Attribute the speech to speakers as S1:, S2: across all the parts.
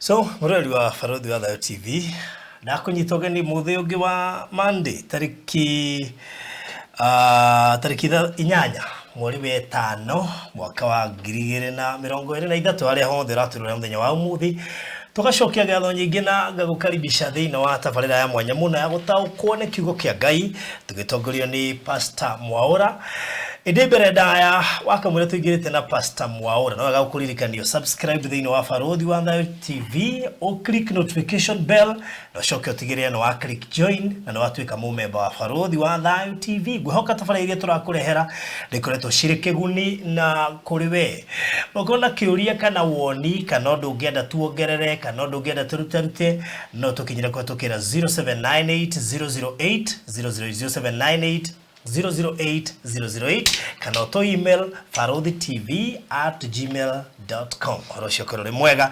S1: So mũrori wa Barũthi wa Thayũ TV, ndakũnyita ũgeni mũthĩ ũngĩ wa Monday, tarĩki 8 mweri wa 5 mwaka wa 2023, harĩa hothe ũratũrora mũthenya wa ũmũthĩ. Tũgacokia ngatho nyingĩ na ngagũkaribisha thĩinĩ wa tabarĩra ya mwanya mũno ya gũtaũkwo nĩ kiugo kĩa Ngai, tũgĩtongorio nĩ Pastor Mwaũra. Ĩndĩ mbere ndaya wakamwĩra tũingĩrĩte na Pastor Mwaũra, no wega gũkũririkania subscribe thĩinĩ wa Barũthi wa Thayũ TV, ũ click notification bell, na ũcoke ũtigĩrĩre nĩ wa click join na nĩ watuĩka mũmemba wa Barũthi wa Thayũ TV. Ngwĩhoka tabarĩra iria tũrakũrehera nĩ ikoretwo cirĩ kĩguni na kũrĩ we. Ũngĩkorwo na kĩũria kana woni kana ũndũ ũngĩenda tuongerere kana ũndũ ũngĩenda tũrutarute, no tũkinyĩre kũhetũkĩra 0798 008 00798 008 008 kana ũtũ email barothitv@gmail.com. Ũhoro ũcio ũkorwo ũrĩ mwega.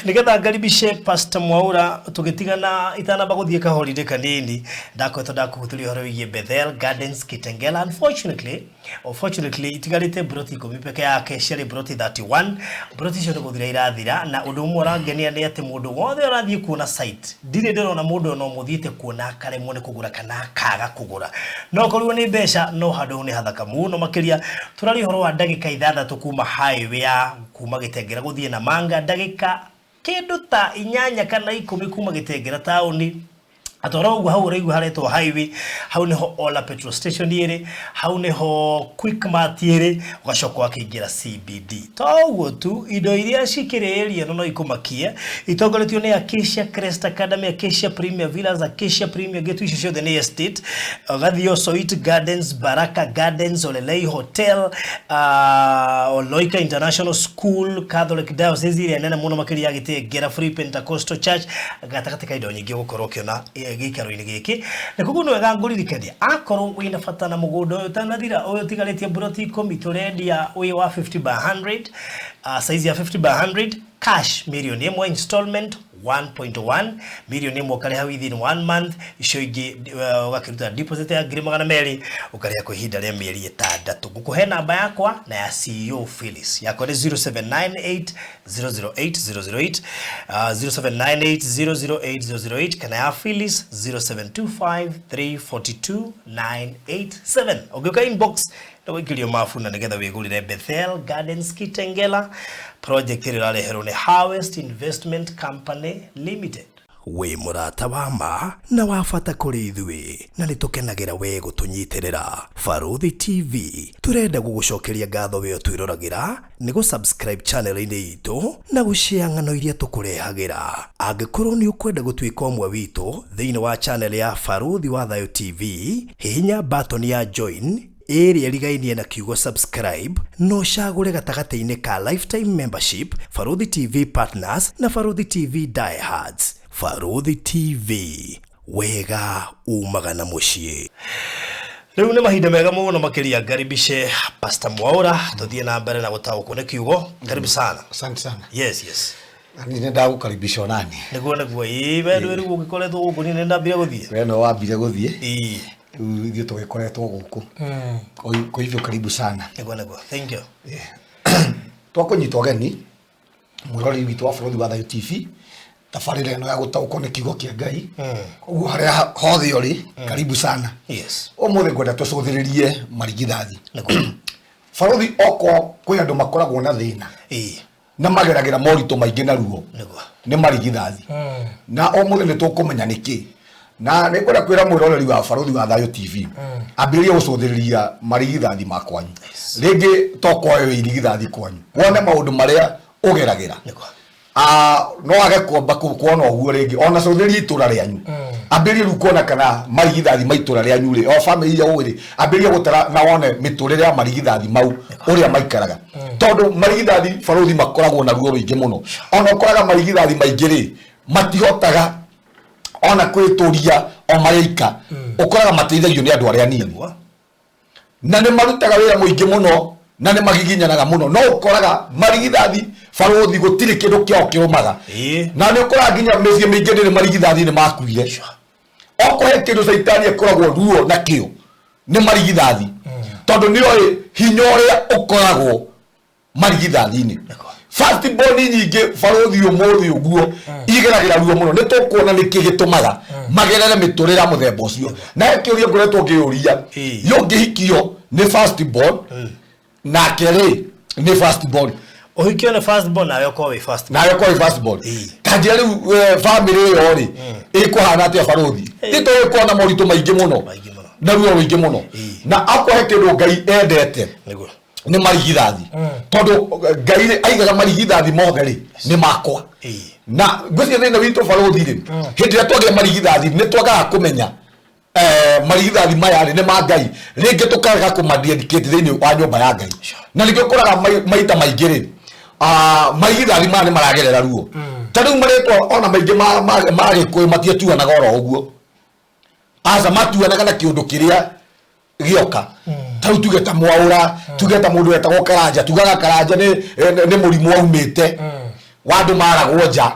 S1: Nĩgetha ngaribice Pastor Mwaura, tũgĩtigana itanamba gũthiĩ kahorire kanini, ndakoretwo ndakũhutĩria ũhoro wĩgiĩ Bethel Gardens Kitengela. Unfortunately, unfortunately, itigarĩte mburoti 10 peke yake, ciarĩ mburoti 31. Mburoti icio nĩ gũthira irathira, na ũndũ ũmwe ũrangenia nĩ atĩ mũndũ wothe ũrathiĩ kuona site, ndirĩ ndĩrona mũndũ ona ũmwe ũthiĩte kuona akaremwo nĩ kũgũra kana akaga kũgũra. No korirwo nĩ mbeca, no handũ hau nĩ hathaka mũno makĩria. Tũraria ũhoro wa ndagĩka 6 kuma highway ya kuma Gĩtengera gũthiĩ Namanga, ndagĩka kĩndũ ta 8 kana 10 kuma Gĩtengera taũni. Atwara ũguo hau ũraigua haretwo highway, hau nĩho Ola petrol station ĩrĩ, hau nĩho Quickmart ĩrĩ, ũgacoka ũgakĩingĩra CBD. To ũguo tu, indo iria cikĩrĩ area ĩno no ikũmakie, itongoretio nĩ Acacia Crest Academy, Acacia Premier Villas, Acacia Premier Gate, icio ciothe nĩ estate. Ũgathiĩ Osoit Gardens, Baraka Gardens, Olelei Hotel, Oloika International School, Catholic Diocese ĩrĩa nene mũno makĩria ya Gĩtengera, Free Pentecostal Church, gatagatĩ ka indo nyingĩ ũgũkorwo ũkĩona gĩikaro-inĩ gĩkĩ. Na koguo nĩ wega ngũririkanie, akorwo wĩna bata na mũgũnda ũyũ ũtanathira, ũyũ ũtigarĩtie mburoti 10, tũrendia wĩ wa 50 by 100, size ya 50 by 100, cash 1 million, installment 1.1 1 million ũkarĩha within one month, icio ingĩ ũgakĩruta deposit ya 200,000, ũkarĩha kwa ihinda rĩa mĩeri 6. Ngũkũhe namba yakwa na ya CEO Phyllis. Yakwa nĩ 0798 008 008, 0798 008 008, kana ya Phyllis 0725 342 987. Ũngĩũka inbox nĩgũikĩrio mabu na nĩgetha wĩgũrĩre Bethel Gardens Kitengela, project ĩrĩa ĩrareherwo nĩ Harvest Investment Company Limited. Wĩ mũrata wa ma na wa bata kũrĩ ithuĩ, na nĩ tũkenagĩra we gũtũnyitĩrĩra. Barũthi TV tũrenda gũgũcokeria ngatho we ũtwĩroragĩra nĩ gũ-subscribe channel-inĩ itũ na gũshare ng'ano iria tũkũrehagĩra. Angĩkorwo nĩ ũkwenda gũtuĩka ũmwe witũ thĩinĩ wa channel ya Barũthi wa Thayũ TV, hihinya button ya join ĩrĩa ĩrigainie na kiugo subscribe, na ũcagũre gatagatĩ-inĩ ka lifetime membership, Barũthi TV partners na Barũthi TV diehards. Barũthi TV, wega umaga na mũciĩ. Rĩu nĩ mahinda mega mũno makĩria ngaribice Pastor Mwaura, tũthiĩ na mbere na gũtaũkwo nĩ kiugo. Karibu sana.
S2: Asante sana.
S1: Yes.
S2: Na niĩ nĩ ndagũkaribisha onani.
S1: Nĩguo, ĩĩ, we ndwĩ rĩu ũgĩkoretwo gũkũ, niĩ nĩ ndambire gũthiĩ.
S2: We no wambire gũthiĩ.
S1: Ĩĩ.
S2: Rĩu ithuĩ tũgĩkoretwo gũkũ. Kwa hivyo karibu sana.
S1: Nĩguo, thank you.
S2: Twakũnyita ũgeni mwĩroreri witũ wa Bũrũri wa Thayũ TV, tabarĩra ĩno ya gũtaũkwo nĩ kiugo kĩa Ngai. Koguo harĩa hothe ũrĩ, karibu sana. Ũmũthĩ ngwenda tũcũthĩrĩrie marigithathi. Barũthi, oko kwĩ andũ makoragwo na thĩna na mageragĩra moritũ maingĩ na ruo, nĩ marigithathi. Na ũmũthĩ nĩ tũkũmenya nĩkĩ, na nĩ ngwenda kwĩra mwĩroreri wa Barũthi wa Thayũ TV ambĩrĩrie gũcũthĩrĩria marigithathi ma kwanyu. Rĩngĩ tokorwo wĩ irigithathi kwanyu, wone maũndũ marĩa ũgeragĩra. No age kwamba kuona ũguo rĩngĩ, ona cũthĩrĩria itũra rĩanyu, ambĩrĩrie rĩu kuona kana marigithathi ma itũra rĩanyu rĩ, o bamĩrĩ iria ũĩ rĩ, ambĩrĩrie gũtara na wone mĩtũrĩre ya marigithathi mau ũrĩa maikaraga, tondũ marigithathi, barũthi, makoragwo na ruo rũingĩ mũno. Ona ũkoraga marigithathi maingĩ rĩ, matihotaga ona kwĩtũria o marĩ aika, ũkoraga mateithagio nĩ andũ arĩa anini, na nĩ marutaga wĩra mũingĩ mũno na nĩ magiginyanaga mũno. No ũkoraga marigithathi, barũthi, gũtirĩ kĩndũ kĩao kĩrũmaga. Na nĩ ũkoraga nginya mĩciĩ mĩingĩ ndĩrĩ marigithathi nĩ makuire. Okorwo he kĩndũ caitani akoragwo ruo nakĩo, nĩ marigithathi, tondũ nĩ oĩ hinya ũrĩa ũkoragwo marigithathi-inĩ. First born nyingĩ barũthi ũmũthĩ ũguo igeragĩra ruo mũno. Nĩ tũkuona nĩkĩ gĩtũmaga magerere mĩtũrĩre ya mũthemba ũcio. Na he kĩũria ngoretwo ngĩyũria, yo ũngĩhikio nĩ first born, nake rĩ nĩ first born,
S1: Ũhikio nĩ first born, nawe ũkorwo wĩ first born.
S2: Nawe ũkorwo wĩ first born. Kanjĩra rĩu family ĩyo rĩ ĩkũhana atĩa, barũthi? Ti tũgĩkorwo na moritũ maingĩ mũno.
S1: Maingĩ mũno.
S2: Na ruo rũingĩ mũno. Na akorwo he kĩndũ Ngai endete nĩ marigithathi, tondũ Ngai rĩ aigaga marigithathi mothe rĩ nĩ makwa. Na ngwĩciria thĩna witũ, barũthi, rĩ hĩndĩ ĩrĩa twagĩa marigithathi nĩ twagaga kũmenya marigithathi maya rĩ nĩ ma Ngai. Rĩngĩ tũkarega kũmadedicate thĩinĩ wa nyũmba ya Ngai, na nĩkĩo ũkoraga maita maingĩ rĩ marigithathi maya nĩ maragerera ruo. Ta rĩu marĩtwa ona maingĩ ma Gĩkũyũ matiatuanaga oro ũguo, aca, matuanaga na kĩũndũ kĩrĩa gĩoka. Ta rĩu tuge ta Mwaũra, tuge ta mũndũ wetagwo Karanja, tugaga Karanja nĩ mũrimũ waumĩte wa andũ maragwo nja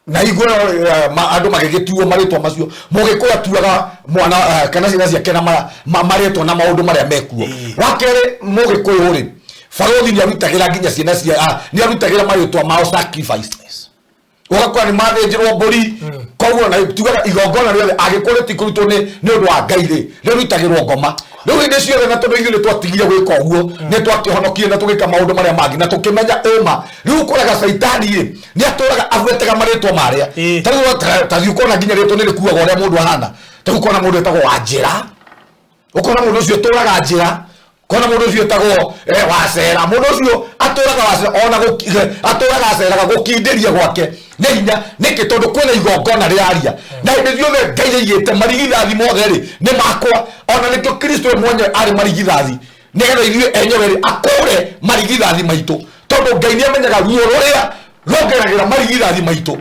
S2: na igwe andũ magĩgĩtuo marĩtwa macio. Mũgĩkũyũ atuaga mwana kana ciana ciake na marĩtwa na maũndũ marĩa mekuo. Wa kerĩ, mũgĩkũyũ rĩ, barũthi, nĩ arutagĩra nginya ciana cia nĩ arutagĩra marĩtwa mao sacrifice. Ũgakora nĩ mathĩnjĩrwo mbũri. Koguo na tugaga igongona rĩothe angĩkorwo rĩtikũrutwo nĩ ũndũ wa Ngai rĩ, rĩrutagĩrwo ngoma. Rĩu hĩndĩ ciothe, na tondũ ithuĩ nĩ twatigire gwĩka ũguo, nĩ twakĩhonokie na tũgĩka maũndũ marĩa mangĩ na tũkĩmenya ũma, rĩu ũkoraga caitani rĩ nĩ atũraga abuetaga marĩtwa marĩa. Ta rĩu ta thiĩ ũkona nginya rĩtwa nĩ rĩkuaga ũrĩa mũndũ ahana. Ta rĩu ũkona mũndũ etagwo Wanjĩra, ũkona mũndũ ũcio ũtũraga njĩra, kona mũndũ ũcio etagwo Wacera, mũndũ ũcio atũraga Wacera, ona atũraga aceraga, gũkindĩria gwake nĩ hinya. Nĩkĩ? Tondũ kwĩna igongona rĩraria, na hĩndĩ ciothe Ngai aigĩte marigithathi mothe rĩ nĩ makwa. Ona nĩkĩo Kristo we mwenyewe arĩ marigithathi, nĩgetha ithuĩ enyewe rĩ akũre marigithathi maitũ, tondũ Ngai nĩ amenyaga ruo rũrĩa rũgeragĩra marigithathi maitũ.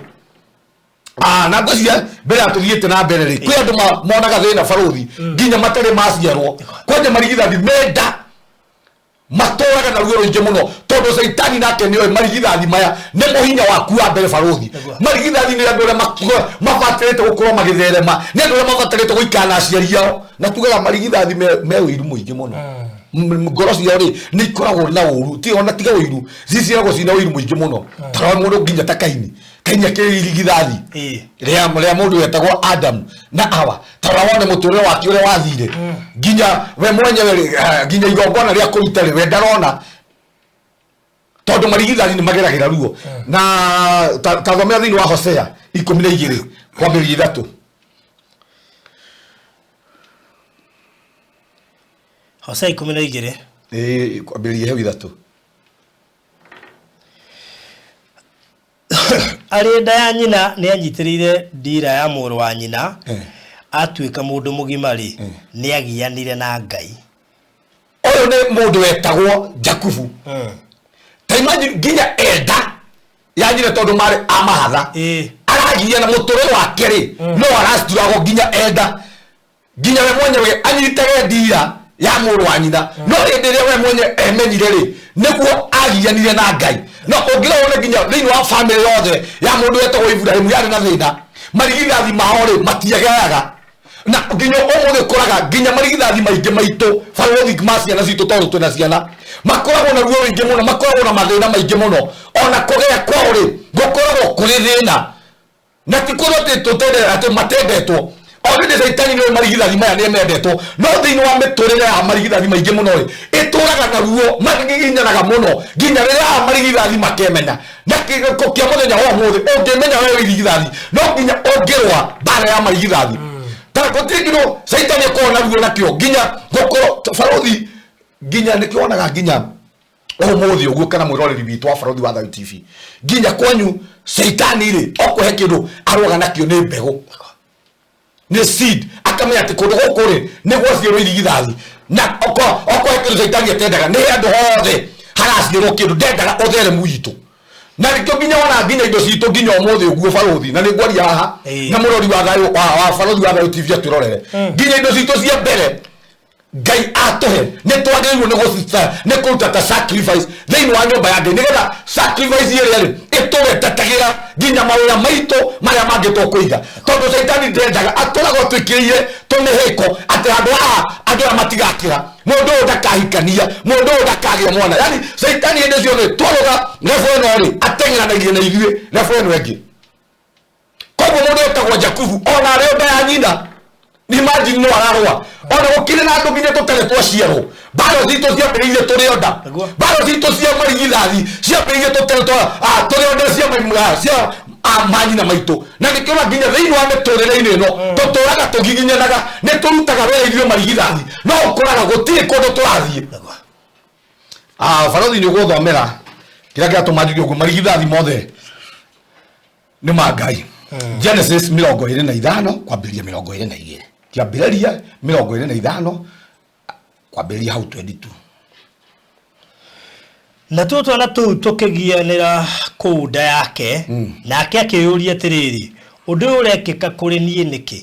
S2: Na ngwĩciria mbere ya tũthiĩte na mbere rĩ, kwĩ andũ monaga thĩna, barũthi, nginya matarĩ maciarwo. Kwanja marigithathi menda matũraga na ruo rũingĩ mũno, tondũ caitani nake nĩoĩ marigithathi maya nĩ mũhinya waku wa mbere, barũthi. Marigithathi nĩ andũ arĩa mabatarĩte gũkorwo magĩtherema, nĩ andũ arĩa mabatarĩte gũikara na aciari ao. Na tugaga marigithathi me ũiru mũingĩ mũno. Ngoro ciao rĩ nĩ ikoragwo na ũru, ti ona tiga ũiru, ciciaragwo ciĩna ũiru mũingĩ mũno. Tarora mũndũ nginya ta Kaini. Kaini akĩrĩ irigithathi rĩa mũndũ wetagwo Adamu na Hawa. Tarora wone mũtũrĩre wake ũrĩa wathire, nginya we mwenyewe rĩ, nginya igongona rĩa kũruta rĩ we ndarona, tondũ marigithathi nĩ mageragĩra ruo. Na ta thomera thĩinĩ wa Hosea 12 kwambĩrĩria 3.
S1: Hosea 12.
S2: Ĩĩ, kwambĩrĩria hau 3.
S1: Arĩ nda ya nyina nĩanyitĩrĩire ndiira ya mũrũ wa nyina, atuĩka mũndũ mũgima-rĩ, nĩagianire na Ngai.
S2: Ũyũ nĩ mũndũ wetagwo Jakubu. Ta imagine, nginya enda ya nyina, tondũ marĩ a mahatha, aragia na mũtũrĩre wake rĩ no aracituragwo nginya enda, nginya we mwenyewe anyitage ndira ya mũrũ wa nyina. No hĩndĩ ĩrĩa we mwenyewe emenyire rĩ, nĩguo agianire na Ngai. No ũngĩrora wone nginya thĩinĩ wa famĩlĩ yothe ya mũndũ wetagwo Iburahĩmu yarĩ na thĩna. Marigithathi mao rĩ matiagayaga, na nginya ũmũthĩ ũkoraga nginya marigithathi maingĩ maitũ, barũthi, ma ciana citũ, tondũ twĩna ciana, makoragwo na ruo rũingĩ mũno, makoragwo na mathĩna maingĩ mũno. Ona kũgĩa kwao rĩ gũkoragwo kũrĩ thĩna, na ti kuona atĩ tũtende atĩ matendetwo. Already caitani nĩoĩ marigithathi maya nĩ mendetwo, no thĩinĩ wa mĩtũrĩre ya marigithathi maingĩ mũno rĩ ĩtũraga na ruo, magiginyanaga mũno nginya rĩrĩa aya marigithathi makemenya. Na kĩgĩko kĩa mũthenya wa ũmũthĩ, ũngĩmenya we wĩ irigithathi, no nginya ũngĩrũa mbara ya marigithathi. Ta gũtirĩ kĩndũ caitani akoragwo na ruo nakĩo nginya gũkorwo, barũthi, nginya nĩkĩo wonaga nginya ũmũthĩ ũguo, kana mwĩroreri witũ wa Barũthi wa Thayũ TV, nginya kwanyu caitani rĩ okũhe kĩndũ arũaga nakĩo nĩ mbegũ, nĩ seed. Akamenya atĩ kũndũ gũkũ rĩ nĩ gwaciarwo irigithathi, na okohe kĩndũ caitani atendaga nĩ handũ hothe haraciarwo kĩndũ ndendaga ũtheremu witũ. Na nĩkĩo nginya wona nginya indo citũ nginya ũmũthĩ ũguo, barũthi, na nĩ ngwaria haha na mũrori wa thayũ wa Barũthi wa Thayũ TV atwĩrorere, nginya indo citũ cia mbere. Ngai atũhe nĩ twagĩrĩirwo nĩ gũcita nĩ kũruta ta sacrifice thĩinĩ wa nyũmba ya Ngai, nĩgetha sacrifice ĩrĩa rĩ ĩtũgetetagĩra nginya mawĩra maitũ marĩa mangĩ tũkũiga, tondũ Caitani ndendaga atũraga twĩkĩrĩire tũmĩhĩko atĩ handũ haha andũ aya matigakĩra, mũndũ ũyũ ndakahikania, mũndũ ũyũ ndakagĩa mwana. Yani Caitani hĩndĩ ciothe twarũga level ĩno rĩ, ateng'eranagia na ithuĩ level ĩno ĩngĩ. Koguo mũndũ wĩtagwo Jakubu ona arĩ nda ya nyina, imagine, no ararũa ona gũkĩrĩ na andũ nginya tũtarĩ twaciarwo. Mbara citũ ciambĩrĩirie tũrĩ o nda. Mbara citũ cia marigithathi ciambĩrĩirie tũtarĩ tũrĩ o nda cia cia manyina maitũ. Na nĩkĩo nginya thĩinĩ wa mĩtũrĩre-inĩ ĩno tũtũraga tũgiginyanaga, nĩ tũrutaga wĩra ithuĩ marigithathi, no ũkoraga gũtirĩ kũndũ tũrathiĩ. Barothi, nĩ ũgũthomera kĩrĩa kĩratũma njuge ũguo, marigithathi mothe nĩ ma Ngai. Genesis 25 kwambĩrĩria 22, kĩambĩrĩria 25 kwambĩrĩria hau 22.
S1: Natuo twana tũu tũkĩgianĩra kũu nda yake, nake akĩyũria atĩrĩrĩ, "Ũndũ ũyũ ũrekĩka kũrĩ niĩ nĩkĩ?"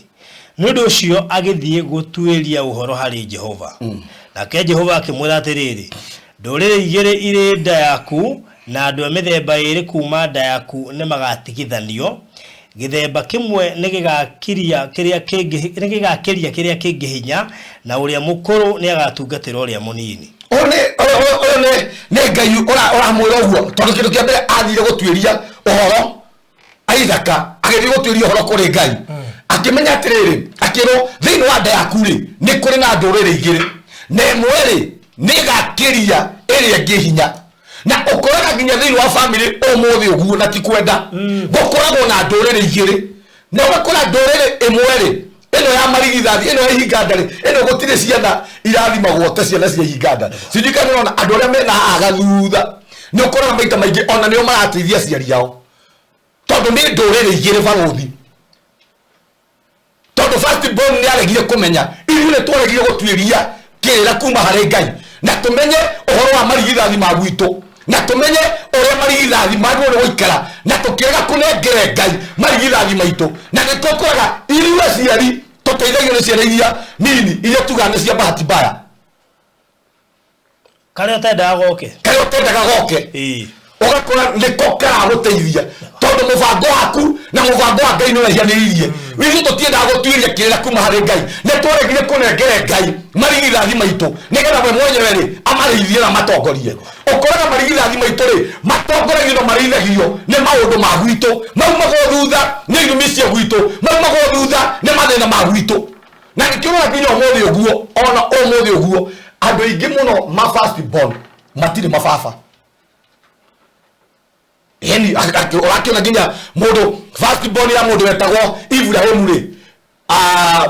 S1: Nĩ ũndũ ũcio agĩthiĩ gũtuĩria ũhoro harĩ Jehova. Nake Jehova akĩmwĩra atĩrĩrĩ, "Ndũrĩrĩ igĩrĩ irĩ nda yaku, na andũ a mĩthemba ĩĩrĩ kuuma nda yaku nĩmagatigithanio; gĩthemba kĩmwe nĩgĩgakĩria kĩrĩa kĩngĩ nĩgĩgakĩria kĩrĩa kĩngĩ hinya, na ũrĩa mũkũrũ nĩagatungatĩra ũrĩa mũnini."
S2: Ũyũ nĩ ũyũ ũyũ- ũyũ nĩ nĩ Ngai ũramwĩra ũguo, tondũ kĩndũ kĩa mbere athire gũtuĩria ũhoro Aithaka, agĩthiĩ gũtuĩria ũhoro kũrĩ Ngai, akĩmenya atĩrĩrĩ, akĩrwo thĩinĩ wa nda yaku rĩ, nĩ kũrĩ na ndũrĩrĩ igĩrĩ, na ĩmwe rĩ nĩ ĩgakĩria ĩrĩa ĩngĩ hinya. Na ũkoraga nginya thĩinĩ wa famĩlĩ ũmũthĩ ũguo, na ti kwenda, gũkoragwo na ndũrĩrĩ igĩrĩ, na ũgakora ndũrĩrĩ ĩmwe rĩ, ĩno ya marigithathi, ĩno ya ihinganda rĩ, ĩno gũtirĩ ciana irathimagwo ta ciana cia ihinganda. Sijui kana ũrona andũ arĩa mena haha gathutha, nĩ ũkoraga maita maingĩ ona nĩo marateithia aciari ao, tondũ nĩ ndũrĩrĩ igĩrĩ, barũthi. Tondũ first born nĩ aregire kũmenya, ithuĩ nĩ twaregire gũtuĩria kĩrĩra kuma harĩ Ngai na tũmenye ũhoro wa marigithathi ma gwitũ, na tũmenye ũrĩa marigithathi magĩrĩirwo nĩ gũikara, na tũkĩrega kũnengere Ngai marigithathi maitũ. Na nĩ tũkoraga ithuĩ aciari tũteithagio nĩ ciana iria nini, iria tugaga nĩ cia bahati mbaya.
S1: Karĩa ũtendaga goke.
S2: Karĩa ũtendaga goke. Ũgakora nĩko karagũteithia, tondũ mũbango waku na mũbango wa Ngai nĩ ũraihanĩrĩirie. Ithuĩ tũtiendaga gũtuĩria kĩrĩra kuma harĩ Ngai. Nĩ twaregire kũnengere Ngai marigithathi maitũ, nĩgetha we mwenyewe rĩ amarĩithie na matongorie. Ũkoraga marigithathi maitũ rĩ matongoragio na marĩithagio nĩ maũndũ ma gwitũ, maumagwo thutha nĩ irumi cia gwitũ, maumagwo thutha nĩ mathĩna ma gwitũ. Na nĩkĩo ũrona nginya ũmũthĩ ũguo, ona ũmũthĩ ũguo andũ aingĩ mũno ma first born matirĩ mababa. Yani ũrakĩona nginya mũndũ first born ya mũndũ wetagwo Ibrahimu rĩ,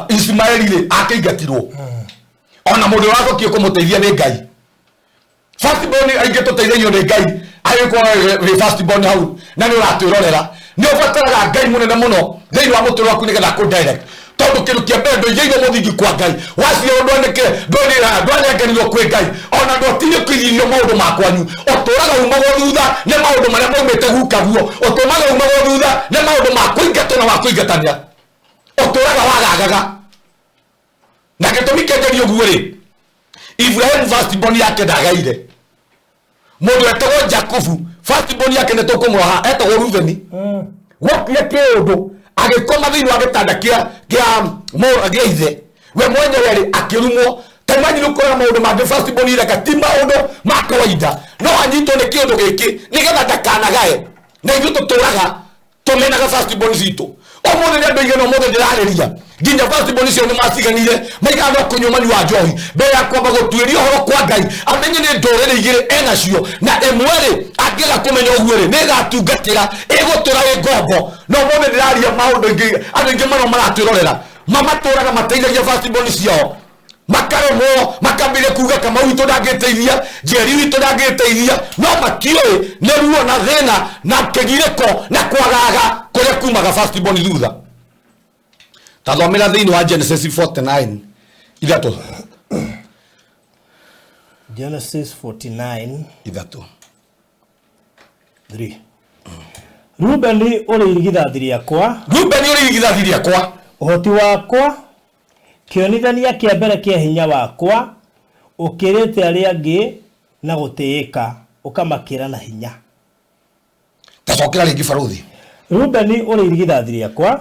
S2: Ismaeli rĩ, akĩingatirwo. Ona mũndũ ũracokire kũmũteithia nĩ Ngai. First born aingĩ tũteithagio nĩ Ngai. Agĩkorwo wĩ first born hau na nĩ ũratwĩrorera, nĩ ũbataraga Ngai mũnene mũno thĩinĩ wa mũtũrĩre waku, nĩgetha akũ direct, tondũ kĩndũ kĩa mbere ndũigĩirwo mũthingi kwa Ngai. Waciarwo ndwanengerirwo kwĩ Ngai, ona ndwatinyũkithirio maũndũ ma kwanyu. Ũtũraga umagwo thutha nĩ maũndũ marĩa maumĩte gukaguo, ũtũmaga umagwo thutha nĩ maũndũ ma kũingatwo na wa kũingatania, ũtũraga wagagaga. Na gĩtũmi kĩnjeri ũguo rĩ, Ibrahimu first born yake ndagaire. Mũndũ etagwo Jakubu, first born yake nĩ tũkũmũroha, etagwo Rubeni. Gwokire kĩũndũ, agĩkoma thĩinĩ wa gĩtanda kĩa ithe we mwenyewe rĩ, akĩrumwo. Ta imagine, ũkora maũndũ mangĩ first born ireka ti maũndũ ma kawaida, no anyitwo nĩ kĩũndũ gĩkĩ nĩgetha ndakanagae. Na ithuĩ tũtũraga tũmenaga first born citũ. Ũmũthĩ nĩ andũ aigana ũmũthĩ ndĩrarĩria, nginya first born cio nĩ maciganire, maigana no kũnyua manyua njohi mbere ya kwamba gũtuĩria ũhoro kwa Ngai, amenye nĩ ndũrĩrĩ igĩrĩ enacio, na ĩmwe rĩ, angĩga kũmenya ũguo rĩ, nĩ ĩgatungatĩra, ĩgũtũra ĩ ngombo. Na ũmũthĩ ndĩraria maũndũ aingĩ, andũ aingĩ mũno maratwĩrorera mamatũraga mateithagia first born ciao, makaremwo, makambĩrĩria kuga Kamau witũ ndangĩteithia, Njeri witũ ndangĩteithia, no matiũĩ nĩ ruo na thĩna na kĩgirĩko na kwagaga kũrĩa kumaga first born thutha. Tathomera thĩinĩ wa Genesis 49 ithatũ.
S1: Genesis 49
S2: ithatũ.
S1: 3. Rubeni ũrĩ irigithathi rĩakwa.
S2: Rubeni ũrĩ irigithathi rĩakwa.
S1: Ũhoti wakwa, Kĩonithania kĩa mbere kĩa hinya wakwa, ũkĩrĩte arĩa angĩ na gũtĩĩka, ũkamakĩra na hinya.
S2: Tacokera rĩngĩ barũthi.
S1: Rubeni ũrĩ irigithathi rĩakwa,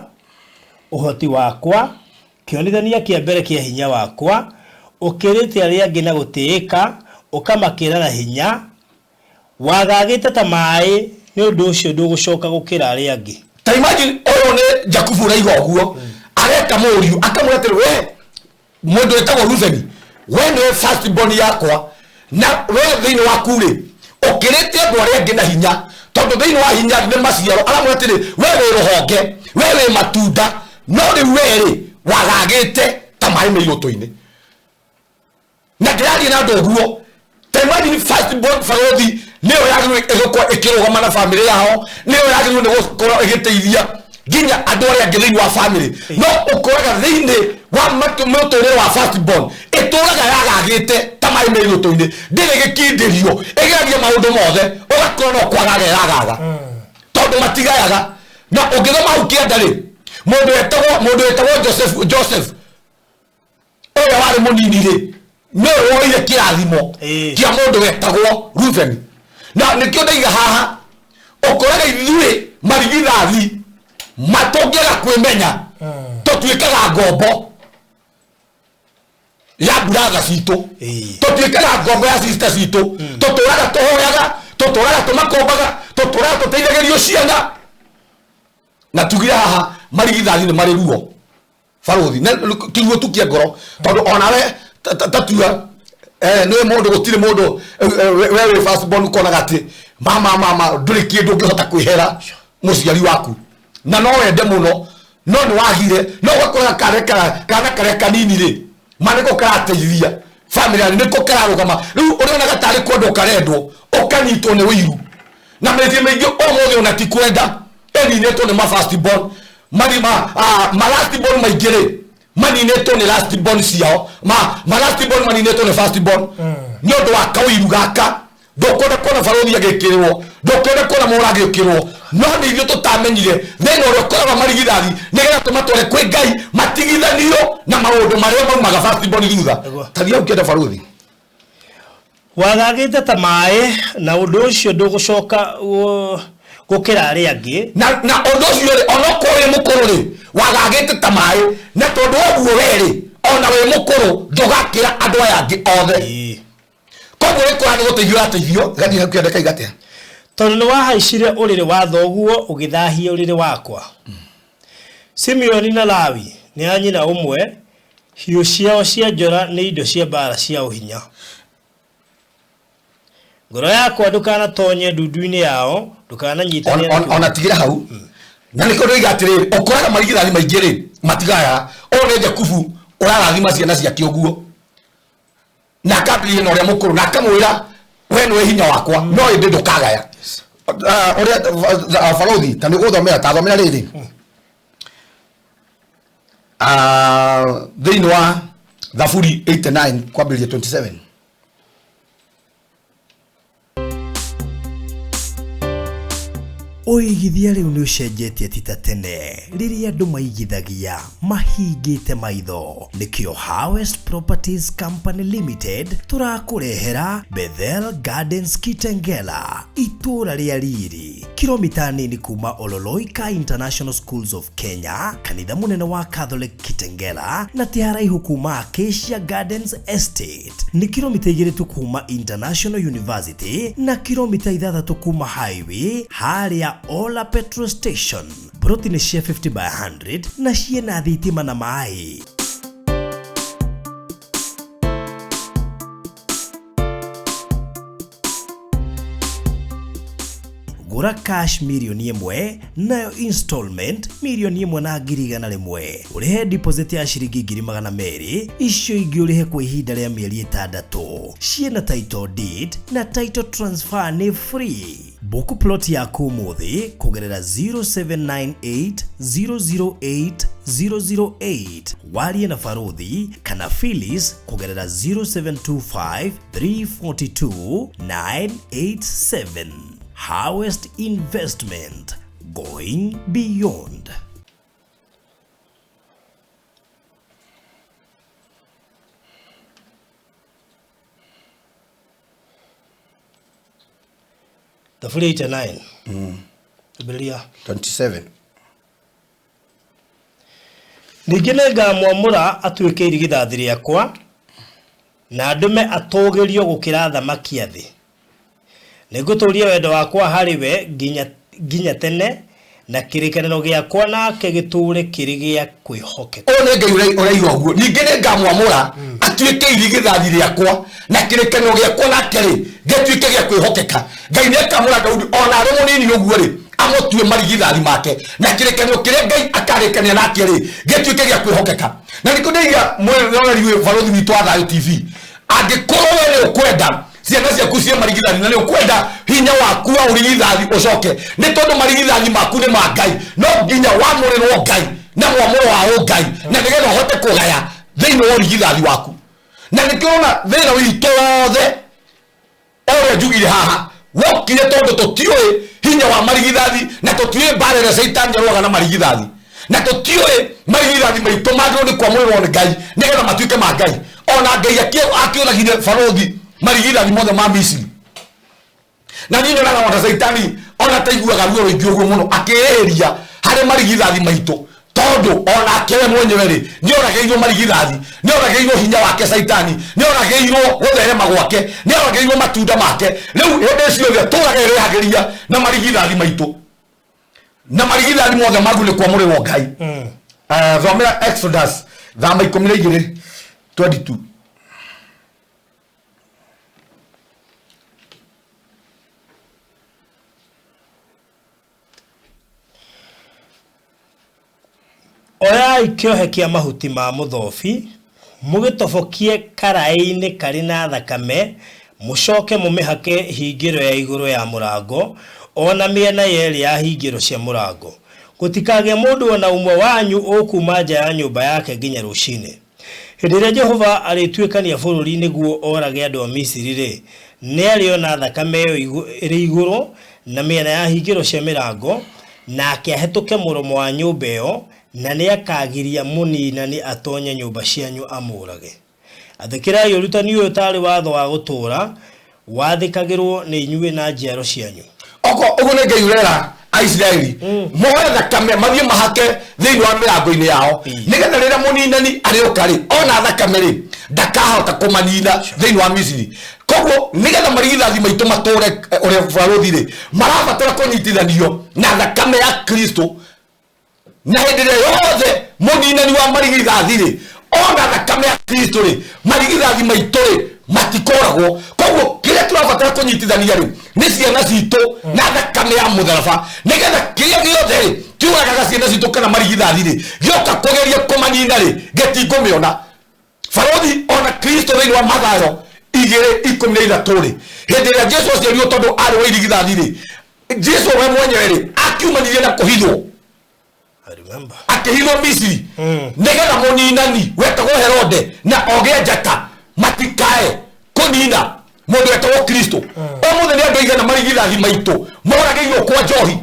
S1: ũhoti wakwa, kĩonithania kĩa mbere kĩa hinya wakwa, ũkĩrĩte arĩa angĩ na gũtĩĩka, ũkamakĩra na hinya, wagagĩte ta maĩ, nĩ ũndũ ũcio ndũgũcoka gũkĩra arĩa angĩ.
S2: Ta imagine ũyũ nĩ Jakubu ũraiga ũguo, areka mũriũ akamwĩra atĩrĩ, we mũndũ wĩtagwo Rubeni, we nĩwe first born yakwa, na we thĩinĩ waku rĩ ũkĩrĩte andũ arĩa angĩ na hinya, tondũ thĩinĩ wa hinya nĩ maciaro. Aramwĩra atĩrĩ, we wĩ rũhonge, we wĩ matunda, no rĩu we rĩ wagagĩte ta maĩ me irũtũ-inĩ. Na ndĩraria na andũ ũguo. Ta imagine first born barũthi nĩyo yagĩrĩirwo ĩgũkorwo ĩkĩrũgama na famĩlĩ yao, nĩyo yagĩrĩirwo nĩ gũkorwo ĩgĩteithia nginya andũ arĩa angĩ thĩinĩ wa famĩlĩ, no ũkoraga thĩinĩ wa mũtũrĩre wa first born ĩtũraga yagagĩte ta maĩ me irũtũ-inĩ, ndĩrĩ gĩkindĩrio, ĩgeragia maũndũ mothe, ũgakora no kwagaga ĩragaga tondũ matigayaga. Na ũngĩthoma hau kĩanda rĩ, mũndũ wetagwo Joseph ũrĩa warĩ mũnini rĩ, nĩwe woire kĩrathimo kĩa mũndũ wetagwo Rubeni. Na nĩkĩo ndaiga haha, ũkoraga ithuĩ marigithathi matũngĩaga kwĩmenya, tũtuĩkaga ngombo ya brother citũ, tũtuĩkaga ngombo ya sister citũ, tũtũraga tũhoyaga, tũtũraga tũmakombaga, tũtũraga tũteithagĩrio ciana. Na tugire haha marigithathi nĩ marĩ ruo barũthi, na kiugo tu kĩa ngoro, tondũ onawe tatua nĩ mũndũ, gũtirĩ mũndũ we wĩ first born ũkonaga atĩ mama mama ndũrĩ kĩndũ ũngĩhota kwĩhera mũciari waku, na no wende mũno no nĩ wagire, no ũgakora kana karĩa kanini rĩ, ma nĩko karateithia famĩlĩ yanyu, nĩko kararũgama. Rĩu ũrĩonaga tarĩ kwendwo karendwo, ũkanyitwo nĩ ũiru. Na mĩciĩ mĩingĩ ũmũthĩ ona ti kwenda ĩninĩtwo nĩ ma first born, mari ma last born maingĩ rĩ, maninĩtwo nĩ last born ciao, ma last born maninĩtwo nĩ first born nĩ ũndũ wa kaũiru gaka. Ndũkwenda kuona barũthi agĩkĩrwo, ndũkwenda kuona mũra agĩũkĩrwo, no nĩ ithuĩ tũtamenyire thĩna ũrĩa ũkoragwo marigithathi, nĩgetha tũmatware kwĩ Ngai matigithanio na maũndũ marĩa maumaga first born thutha. Tathia ũkĩenda barũthi.
S1: Wagagĩte ta maĩ, na ũndũ ũcio ndũgũcoka gũkĩra arĩa angĩ.
S2: Na ũndũ ũcio rĩ, onokorwo wĩ mũkũrũ rĩ, wagagĩte ta maĩ, na tondũ wa ũguo we rĩ, ona wĩ mũkũrũ ndũgakĩra andũ aya angĩ othe. Koguo wĩkora nĩ gũteithio ũrateithio. Gathiĩ hau kĩanda kaiga atĩa?
S1: Tondũ nĩ wahaicire ũrĩrĩ wa thoguo, ũgĩthahia ũrĩrĩ wakwa. Simeoni na Lawi nĩ a nyina ũmwe, hiũ ciao cia njora nĩ indo cia mbaara cia ũhinya. Ngoro yakwa, ndũkanatonye ndundu-inĩ yao, ndũkananyitanĩre na
S2: ona tigĩra hau. Na nĩkĩo ndoiga atĩrĩrĩ, ũkoraga marigithathi maingĩ rĩ matigaya. Ũyũ nĩ Jakubu ũrarathima ciana ciake ũguo, na akambĩrĩria na ũrĩa mũkũrũ na akamwĩra, we nĩwe hinya wakwa, no ĩndĩ ndũkagaya. Ũrĩa barũthi ta nĩ gũthomera, ta thomera rĩrĩ thĩinĩ wa Thaburi 89 kwambĩrĩria 27.
S1: Ũigithia rĩu nĩ ũcenjetie, ti ta tene rĩrĩa andũ maigithagia mahingĩte maitho. Nĩkĩo Harvest Properties Company Limited tũrakũrehera Bethel Gardens Kitengela, itũũra rĩa riri, kilomita nini kuma Ololoika International Schools of Kenya, kanitha mũnene wa Catholic Kitengela, na ti haraihu kuma Acacia Gardens Estate. Nĩ kilomita 2 tu kuma International University na kilomita 6 kuma highway harĩa Ola Petrol Station. Broti nĩ cia 50 by 100 na ciĩna thitima na maĩ. Gũra cash 1 mirioni, nayo installment 1,100,000. Ũrĩhe deposit ya ciringi 200,000, icio ingĩ ũrĩhe kwa ihinda rĩa mĩeri 6. Ciĩna title deed na title transfer nĩ free. Book plot yaku ũmũthĩ kũgerera 0798 008 008, warie na Baruthi kana Phyllis kũgerera 0725 342 987. Harvest Investment, going beyond. Thaburi 89. Ambĩrĩria.
S2: 27.
S1: Ningĩ nĩngamwamũra atuĩke irigithathi rĩakwa, na ndũme atũũgĩrio gũkĩra athamaki a thĩ. Nĩngũtũũria wendo wakwa harĩ we nginya, nginya tene, na kĩrĩkanĩro gĩakwa nake gĩtũũre kĩrĩ gĩa kwĩhokeka.
S2: Ũyũ nĩ Ngai ũraiga ũguo, ningĩ nĩ ngamwamũra atuĩke irigithathi rĩakwa, na kĩrĩkanĩro gĩakwa nake rĩ gĩtuĩke gĩa kwĩhokeka. Ngai nĩ akamũra Daudi ona arĩ mũnini ũguo rĩ, amũtue marigithathi make, na kĩrĩkanĩro kĩrĩa Ngai akarĩkania nake rĩ gĩtuĩke gĩa kwĩhokeka. Na nĩkĩo ndĩiga mwĩroreri wĩ Barũthi witũ wa Thayũ TV, angĩkorwo we nĩ ũkwenda ciana ciaku ciĩ marigithathi na nĩ ũkwenda hinya waku wa ũrigithathi ũcoke, nĩ tondũ marigithathi maku nĩ ma Ngai, no nginya wamũrĩrwo Ngai na mwamũro wa ũngai, na nĩgetha ũhote kũgaya thĩinĩ wa ũrigithathi waku. Na nĩkĩo ũrona thĩna witũ wothe ũrĩa njugire haha wokire tondũ tũtiũĩ hinya wa marigithathi, na tũtiũĩ mbara ĩrĩa caitani arũaga na marigithathi, na tũtiũĩ marigithathi maitũ magĩrĩirwo nĩ kwamũrĩrwo nĩ Ngai nĩgetha matuĩke ma Ngai. Ona Ngai akĩũragire barũthi marigithathi mothe ma Misiri. Na niĩ nyonaga ona caitani ona taiguaga ruo rũingĩ ũguo mũno akĩĩrĩria harĩ marigithathi maitũ, tondũ onake we mwenyewe rĩ nĩoragĩirwo marigithathi, nĩoragĩirwo hinya wake caitani, nĩoragĩirwo gũtherema gwake, nĩoragĩirwo matunda make. Rĩu hĩndĩ ciothe tũraga ĩrĩhagĩria na marigithathi maitũ, na marigithathi mothe magu nĩ kwamũrĩrwo Ngai. Thomera Exodus thama 12 22.
S1: Oyai kĩohe kĩa mahuti ma mũthobi, mũgĩtobokie karaĩ-inĩ karĩ na thakame, mũcoke mũmĩhake hingĩro ya igũrũ ya mũrango, o na mĩena yerĩ ya hingĩro cia mũrango. Gũtikagĩe mũndũ o na ũmwe wanyu ũkuuma nja ya nyũmba yake nginya rũcinĩ. Hĩndĩ ĩrĩa Jehova arĩtuĩkania bũrũri nĩguo orage andũ a Misiri-rĩ, nĩarĩona thakame ĩyo ĩrĩ igũrũ na mĩena ya hingĩro cia mĩrango, nake ahĩtũke mũromo wa nyũmba ĩyo, na nĩakagiria mũniinani atoonye nyũmba cianyu amũũrage. Athĩkĩrai ũrutani ũyũ taarĩ watho wa gũtũũra, wathĩkagĩrwo nĩ inyuĩ na njiaro cianyu.
S2: Oko ũguo nĩ Ngai ũrera Aisiraeli moe thakame mathiĩ mahake thĩinĩ wa mĩrango-inĩ yao, nĩgetha rĩrĩa mũninani arĩũka rĩ, ona thakame rĩ, ndakahota kũmanina thĩinĩ wa Misiri. Koguo nĩgetha marigithathi maitũ matũre ũrĩa barũthi rĩ, marabatara kũnyitithanio na thakame ya Kristo. Na hĩndĩ ĩrĩa yothe mũninani wa marigithathi rĩ ona thakame ya Kristo rĩ, marigithathi maitũ rĩ matikoragwo. Koguo kĩrĩa tũrabatara kũnyitithania rĩ nĩ ciana citũ na thakame ya mũtharaba, nĩgetha kĩrĩa gĩothe rĩ kĩũragaga ciana citũ kana marigithathi rĩ gĩoka kũgeria kũmanina rĩ gĩtingũmĩona. Barũthi ona Kristo thĩinĩ wa Mathayo 2:13 rĩ, hĩndĩ ĩrĩa Jesu aciarirwo tondũ arĩ wa irigithathi rĩ, Jesu we mwenyewe rĩ akiumanirie na kũhithwo.
S1: I remember.
S2: Akĩhithwo Misiri nĩgetha mũninani wetagwo Herode na ogĩa njata matikae kũnina mũndũ wetagwo Kristo. Ũmũthĩ nĩ andũ aigana marigithathi maitũ moragĩirwo kwa njohi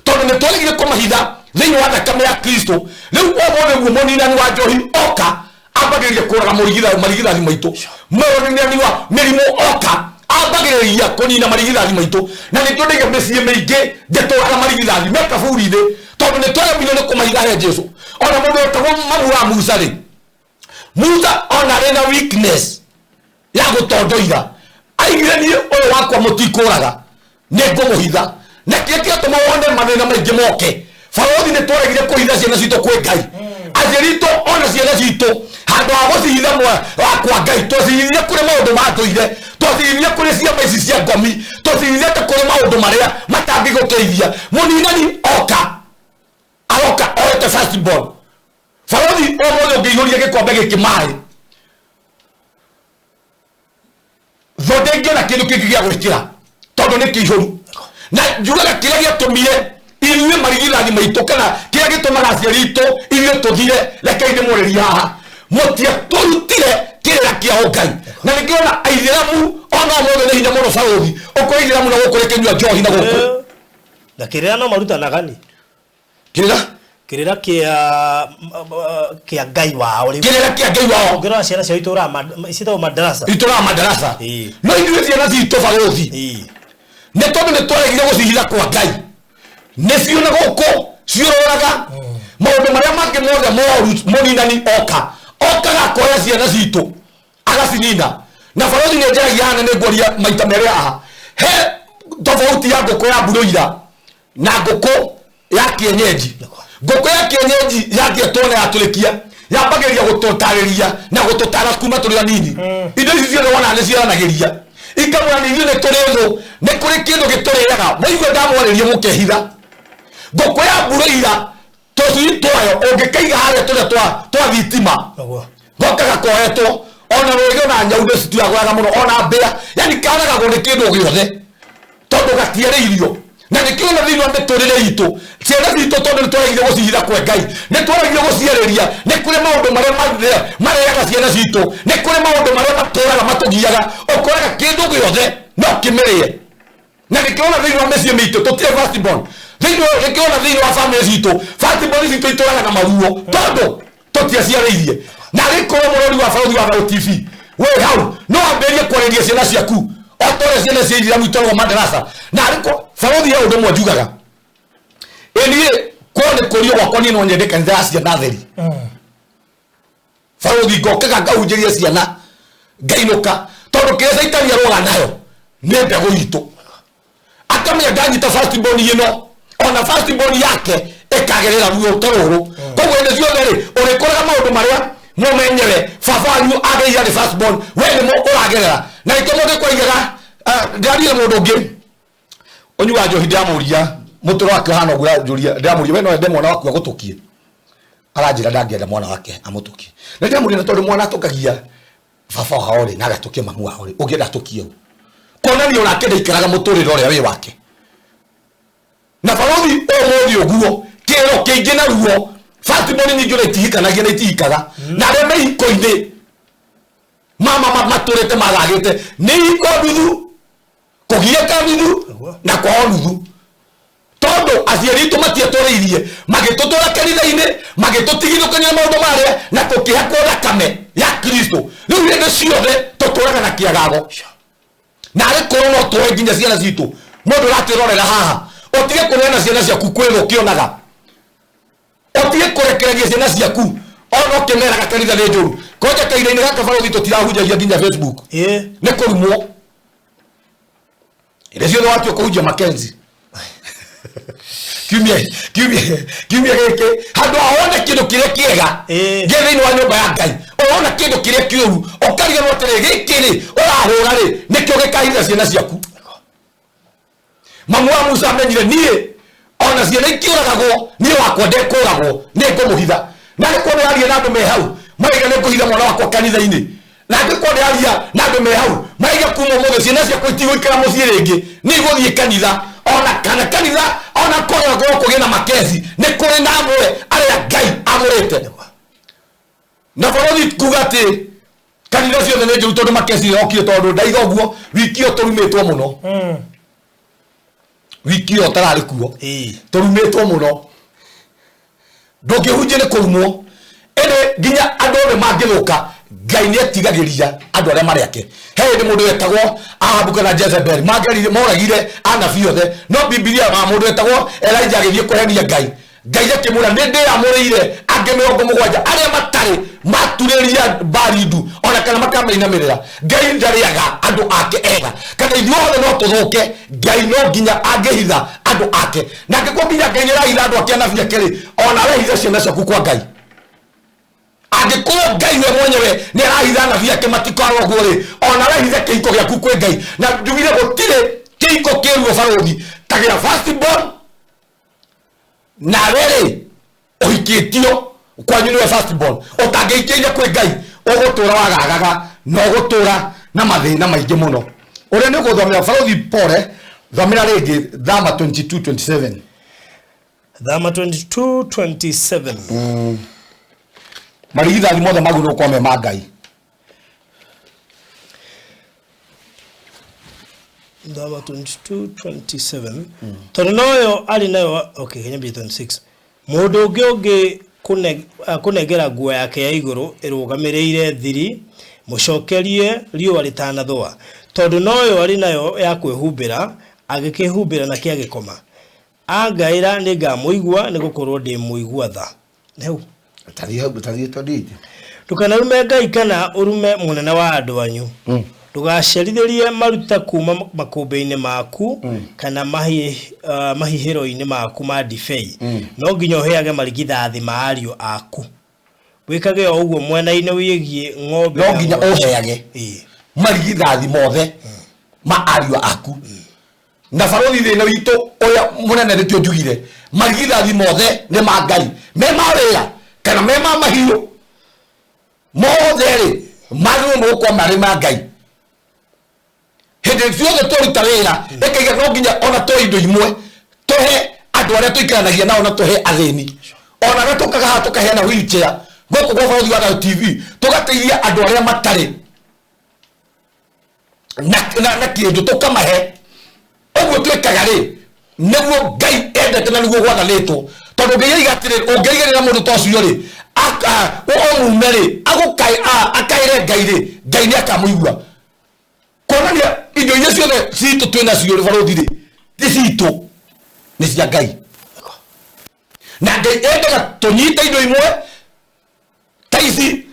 S2: tondũ nĩ twaregire kũmahitha thĩinĩ wa thakame ya Kristo. Rĩu ũmũthĩ guo mũninani wa njohi oka ambagĩrĩria kũraga marigithathi maitũ. Mũninani wa mĩrimũ oka ambagĩrĩria kũnina marigithathi maitũ. Na nĩ twendagia mĩciĩ mĩingĩ ndĩtũraga marigithathi me kaburi-inĩ tondũ nĩ twaremirwo nĩ kũmahitha he Jesu. Ona mũndũ wetagwo mamu wa Musa rĩ, Musa ona arĩ na weakness ya gũtondoira, aigire niĩ ũyũ wakwa mũtikũraga nĩ ngũmũhitha. Na kĩrĩa kĩratũma wone mathĩna maingĩ moke, barũthi nĩ twaregire kũhitha ciana citũ kwĩ Ngai. Aciari itũ ona ciana citũ handũ ha gũcihitha kwa Ngai, twacihithire kũrĩ maũndũ ma ndũire, twacihithire kũrĩ ciama ici cia ngomi, twacihithire kũrĩ maũndũ marĩa matangĩgũteithia. Mũninani oka aroka oete first born. Barũthi ũmũthĩ ũngĩihũria gĩkombe gĩkĩ maĩ, thũ ndĩngĩona kĩndũ kĩngĩ gĩa gwĩkĩra tondũ nĩ kĩihũru. Na njugaga kĩrĩa gĩatũmire ithuĩ marigithathi maitũ kana kĩrĩa gĩtũmaga aciari aitũ ithuĩ tũthire, rekei ndĩmũrĩrie haha, mũtiatũrutire kĩrĩra kĩa ũngai. Na nĩkĩona aithĩramu ona ũmũthĩ nĩ hinya mũno barũthi ũkũrĩ ithĩramu na gũkũ rĩkĩnyua njohi na gũkũ.
S1: Na kĩrĩra no marutanaga ni
S2: Kĩrĩra?
S1: Kĩrĩra kĩa Ngai wao rĩu.
S2: Kĩrĩra kĩa Ngai wao.
S1: Ũngĩrora ciana ciao itũraga ciĩtagwo madarasa.
S2: Itũraga madarasa. No ithuĩ ciana citũ barũthi. Nĩ tondũ nĩ twaregire gũcihitha kwa Ngai, nĩcio na gũkũ ciũrũraga maũndũ marĩa mangĩ mothe moru. Mũninani oka okaga akoya ciana citũ agacinina. Na barothi nĩ njaragia haha na nĩ ngwaria maita merĩ haha, he tofauti ya ngũkũ ya mburũira na ngũkũ ya kienyeji. Ngũkũ ya kienyeji yangĩetwo na yatũrĩkia, yambagĩrĩria gũtũtarĩria na gũtũtara kuma tũrĩ anini. Indo ici ciothe wona nĩ ciaranagĩria, ikamwĩra nĩ ithuĩ nĩ tũrĩ thũ, nĩ kũrĩ kĩndũ gĩtũrĩaga. Mwaigua ndamwarĩria mũkehitha. Ngũkũ ya mburũira tũcui twayo ũngĩkaiga harĩa tũrĩa twa thitima, gokaga koetwo. Ona rwĩgĩ ona nyau nĩ cituagũraga mũno, ona mbĩa, yani karagagwo nĩ kĩndũ gĩothe tondũ gatiarĩirio. Na nĩkĩo ona thĩinĩ wa mĩtũrĩre itũ, ciana citũ, tondũ nĩ twaregire gũcihitha kwe Ngai, nĩ twaregire gũciarĩria, nĩ kũrĩ maũndũ marĩa marĩaga ciana citũ, nĩ kũrĩ maũndũ marĩa matũraga matũgiaga. Ũkoraga kĩndũ gĩothe no kĩmĩrĩe. Na nĩkĩo ona thĩinĩ wa mĩciĩ mĩitũ tũtirĩ first born. Thĩinĩ nĩkĩo ona thĩinĩ wa family citũ first born citũ itũraga na maruo tondũ tũtiaciarĩirie. Na agĩkorwo mũrori wa Barothi wa Thayũ TV wĩ hau, no ambĩrĩrie kwarĩria ciana ciaku o ta ũrĩa ciana cia Ithiramu itwaragwo madarasa. Na arĩko barothi, he ũndũ ũmwe njugaga ĩ niĩ korwo nĩ kũrio gwakwa, niĩ no nyende kanitha ya ciana theri. Barothi, ngokaga ngahunjĩria ciana ngainũka, tondũ kĩrĩa caitani aroga nayo nĩ mbegũ itũ. Akamenya ndanyita first born ĩno, ona first born yake ĩkagerera ruo ta rũrũ. Koguo hĩndĩ ciothe rĩ, ũrĩkoraga maũndũ marĩa mũmenyewe baba wanyu ageire nĩ first born, we nĩmo ũragerera. Na nĩkĩo mũndũ kwaigaga ndĩrarire mũndũ ũngĩ ũnyuaga njohi, ndĩramũria mũtũro wake ũhana ũguo, njũria, ndĩramũria, "We no wende mwana waku agũtũkie?" Aranjĩra ndangĩenda mwana wake amũtũkie. Na ndĩramũria, na tondũ mwana atũkagia baba wao rĩ, na agatũkia mamu wao rĩ, ũngĩenda atũkie ũ? Kuonania onake ndaikaraga mũtũrĩre ũrĩa wĩ wake. Na barothi, ũmũthĩ ũguo kĩro kĩingĩ na ruo, first-born nyingĩ ona itihikanagia na itihikaga, na arĩa me ihiko-inĩ mama matũrĩte magagĩte nĩ ihiko nuthu, kũgiĩka nuthu na kwao nuthu, tondũ aciari aitũ matiatũrĩirie, magĩtũtwara kanitha-inĩ, magĩtũtigithũkania maũndũ marĩa na tũkĩhakwo thakame ya Kristo. Rĩu hĩndĩ ciothe tũtũraga na kĩagago. Na arĩ korwo no tuoe nginya ciana citũ, mũndũ ũratwĩrorera haha, ũtige kũneana ciana ciaku kwĩ ũkĩonaga, ũtige kũrekereria ciana ciaku ona ũkĩmeraga kanitha nĩ njũru. Konja kahinda-inĩ gaka, barothi, tũtirahunjagia nginya Facebook. Nĩ kũrumwo ĩrĩa ciothe watua kũhunjia Makenzi kiumia gĩkĩ, handũ ha wone kĩndũ kĩrĩa kĩega gĩ thĩinĩ wa nyũmba ya Ngai, ũrona kĩndũ kĩrĩa kĩũru, ũkariganĩrwo atĩrĩ, gĩkĩ rĩ ũrahũra rĩ nĩkĩo gĩkahitha ciana ciaku. Mamu wa Musa amenyire, niĩ ona ciana ikĩũragagwo, niĩ wakwa ndekũragwo, nĩ ngũmũhitha. Na angĩkorwo ndĩraria na andũ me hau maraiga nĩ ngũhitha mwana wakwa kanitha-inĩ, na angĩkorwo ndĩraria na andũ me hau maraiga kuma ũmũthĩ ciana ciakwa itigũikara mũciĩ rĩngĩ, nĩ igũthiĩ kanitha, ona kana kanitha ona kwaga gũkorwo kũgĩe na makesi, nĩ kũrĩ na amwe arĩa Ngai amũrĩte. Na borothi kuga atĩ kanitha ciothe nĩ njũru tondũ makesi yokire, tondũ ndaiga ũguo wiki ĩyo tũrumĩtwo mũno, wiki ĩyo ũtararĩ kuo, tũrumĩtwo mũno, ndũngĩhunjia nĩ kũrumwo. Ĩndĩ nginya andũ othe mangĩthũka, Ngai nĩ etigagĩria andũ arĩa marĩ ake. He hĩndĩ mũndũ wetagwo Ahabu kana Jezebel mangerire moragire anabii othe, no Bibilia ma mũndũ wetagwo Elijah agĩthiĩ kũhenia Ngai, Ngai akĩmwĩra, "Nĩ ndĩamũrĩire angĩ 70 arĩa matarĩ maturĩria mbari ndu ona kana makamainamĩrĩra." Ngai ndarĩaga andũ ake ega. Kana ithuothe no tũthũke, Ngai no nginya angĩhitha andũ ake. Na angĩkorwo nginya Ngai nĩ arahitha andũ ake, anabii ake rĩ, ona wehitha ciana ciaku kwa Ngai. Angĩkorwo Ngai we mwenyewe nĩ arahitha anabii ake matikorwo ũguo rĩ, ona wehithe kĩhiko gĩaku kwĩ Ngai. Na njugire gũtirĩ kĩhiko kĩruo, barũthi, ta gĩa first born. Nawe rĩ, ũhikĩtio kwanyu nĩwe first born, ũtangĩikĩire kwĩ Ngai, ũgũtũra wagagaga na ũgũtũra na mathĩna maingĩ mũno. Ũrĩa nĩ ũgũthomera, barothi, pole, thomera rĩngĩ Thama 22:27.
S1: Thama 22:27.
S2: Marigithathi mothe magĩrĩirwo gũkorwo me ma Ngai.
S1: Thama 22:27. Tondũ noyo arĩ nayo. Okay, nyambie 26. Mũndũ ũngĩ ũngĩ kũnengera nguo yake ya igũrũ ĩrũgamĩrĩire thiri, mũcokerie riũa rĩtanathũa, tondũ noyo arĩ nayo ya kwĩhumbĩra. Agĩkĩhumbĩra nakĩo agĩkoma. Angaĩra nĩngamũigua, nĩgũkorwo ndĩ mũigua tha. Nĩ hau.
S2: Tathiĩ hau, tathiĩ 28.
S1: Ndũkanarume Ngai kana ũrume mũnene wa andũ anyu. Ndũgacerithĩrie maruta kuuma makũmbĩ-inĩ maku kana mahihĩro-inĩ maku ma ndibei. No nginya ũheage marigithathi ma ariũ aku. Wĩkage o ũguo mwena-inĩ wĩgiĩ ng'ombe
S2: No
S1: na
S2: nginya
S1: ng'ondu.
S2: ũheage
S1: Ĩĩ.
S2: marigithathi mothe ma ariũ aku. Na barũthi thĩna witũ ũrĩa mũnene nĩkĩo njugire marigithathi mothe nĩ ma Ngai, me ma wĩra kana me ma mahiũ mothe rĩ, magĩrĩirwo nĩ gũkorwo marĩ ma Ngai. Hĩndĩ ciothe twaruta wĩra ĩkaiga no nginya ona tũhe indo imwe, tũhe andũ arĩa tũikaranagia nao na tũhe athĩni, ona arĩa tũkaga haha tũkaheana wheelchair gũkũ gwa Barũthi wa Thayũ TV, tũgateithia andũ arĩa matarĩ na kĩndũ tũkamahe. Ũguo twĩkaga rĩ, nĩguo Ngai endete na nĩguo gwathanĩtwo, tondũ Ngai oiga atĩrĩrĩ, ũngĩrigĩrĩra mũndũ ta ũcio rĩ, ũmume rĩ, akaĩre Ngai rĩ, Ngai nĩ akamũigua. Kuonania indo iria ciothe citũ twĩ nacio rĩ, barũthi rĩ, ti citũ, nĩ cia Ngai. Na Ngai endaga tũnyite indo imwe ta ici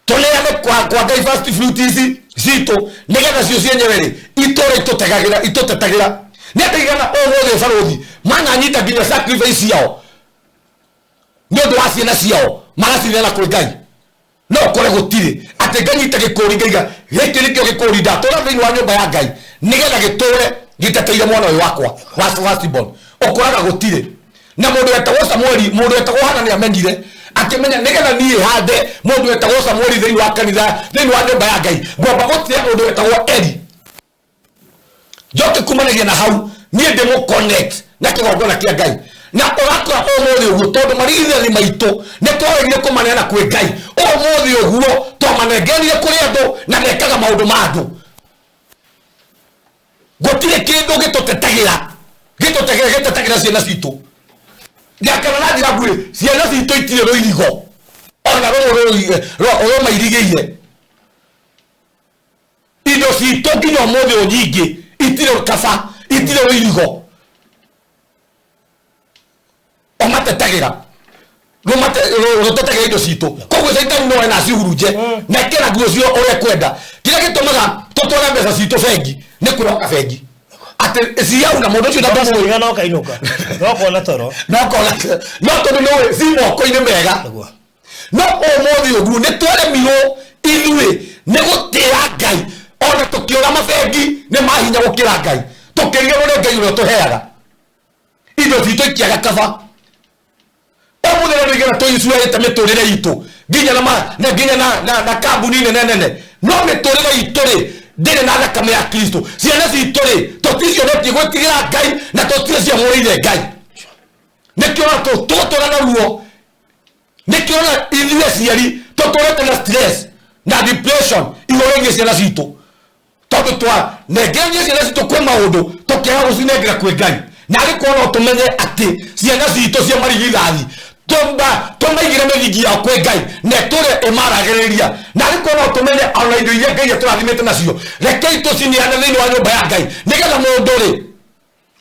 S2: tũneane kwa Ngai first fruit ici citũ, nĩgetha cio cienyewe rĩ itũre itũtegagĩra, itũtetagĩra. Nĩ andũ aigana ũmũthĩ barũthi mananyita nginya sacrifice ciao nĩ ũndũ wa ciana ciao, magacineana kwĩ Ngai. No ũkore gũtirĩ atĩ nganyita gĩkũri ngaiga gĩkĩ nĩkĩo gĩkũri ndatũra thĩinĩ wa nyũmba ya Ngai nĩgetha gĩtũre gĩteteire mwana ũyũ wakwa wa first born. Ũkoraga gũtirĩ. Na mũndũ wetagwo Samueli, mũndũ wetagwo Hana nĩ amenyire, akĩmenya nĩgetha niĩ hande mũndũ wetagwo Samueli thĩinĩ wa kanitha, thĩinĩ wa nyũmba ya Ngai, ngwamba gũtĩa mũndũ wetagwo Eli. Njoke kumanagia na hau niĩ ndĩmũ connect na kĩgongona kĩa Ngai. Na ũrakora ũmũthĩ ũguo, tondũ marigithathi maitũ nĩ twaregire kũmaneana kwĩ Ngai, ũmũthĩ ũguo twamanengerire kũrĩ andũ na mekaga maũndũ ma andũ. Gũtirĩ kĩndũ gĩtũtetagĩra, gĩtũtetagĩra, gĩtetagĩra ciana citũ. Ngakena na njĩra nguhĩ, ciana citũ itirĩ rũirigo ona rũrũ rũmairigĩire. Indo citũ nginya ũmũthĩ ũyũ nyingĩ itirĩ kaba, itirĩ rũirigo. Ũmatetagĩra, rũtetagĩra indo citũ. Koguo caitani no ena acihurunje na ekĩra nguo cio ũrĩa ekwenda. Kĩrĩa gĩtũmaga tũtware mbeca citũ bengi nĩ kwĩhoka bengi atĩ ciauna mũndũ ũcio ndamũĩ.
S1: Ndamũĩ. No kainũka. No kona toro.
S2: No kona, no tondũ nĩ ũĩ ci moko-inĩ mega.
S1: Nĩguo.
S2: No ũmũthĩ ũguo nĩ twaremirwo ithuĩ nĩ gũtĩĩa Ngai, ona tũkĩũra mabengi nĩ mahinya gũkĩra Ngai, tũkĩriganĩrwo nĩ Ngai ũrĩa ũtũheaga indo citũ ikĩaga kaba. Ũmũthĩ no nĩgetha tũicuarĩte mĩtũrĩre itũ nginya na ma, na nginya na, na, na kambuni nene nene, no mĩtũrĩre itũ rĩ ndĩrĩ na thakame ya Kristo. Ciana citũ rĩ tũticionetie gwĩtigĩra Ngai na tũtirĩ ciamũrĩire Ngai. Nĩkĩo tũgũtũra na ruo, nĩkĩo ona ithuĩ aciari tũtũrĩte na stress na depression igũrũ rĩgiĩ ciana citũ, tondũ twanengereria ciana citũ kwĩ maũndũ tũkĩaga gũcinengera kwĩ Ngai. Na arĩ korwo no tũmenye atĩ ciana citũ cia marigithathi tũmaigĩre mĩthingi yao kwĩ Ngai na ĩtũre ĩmaragĩrĩria. Na arĩ korwo no tũmenye ona indo iria Ngai atũrathimĩte nacio, rekei tũcineane thĩinĩ wa nyũmba ya Ngai, nĩgetha mũndũ rĩ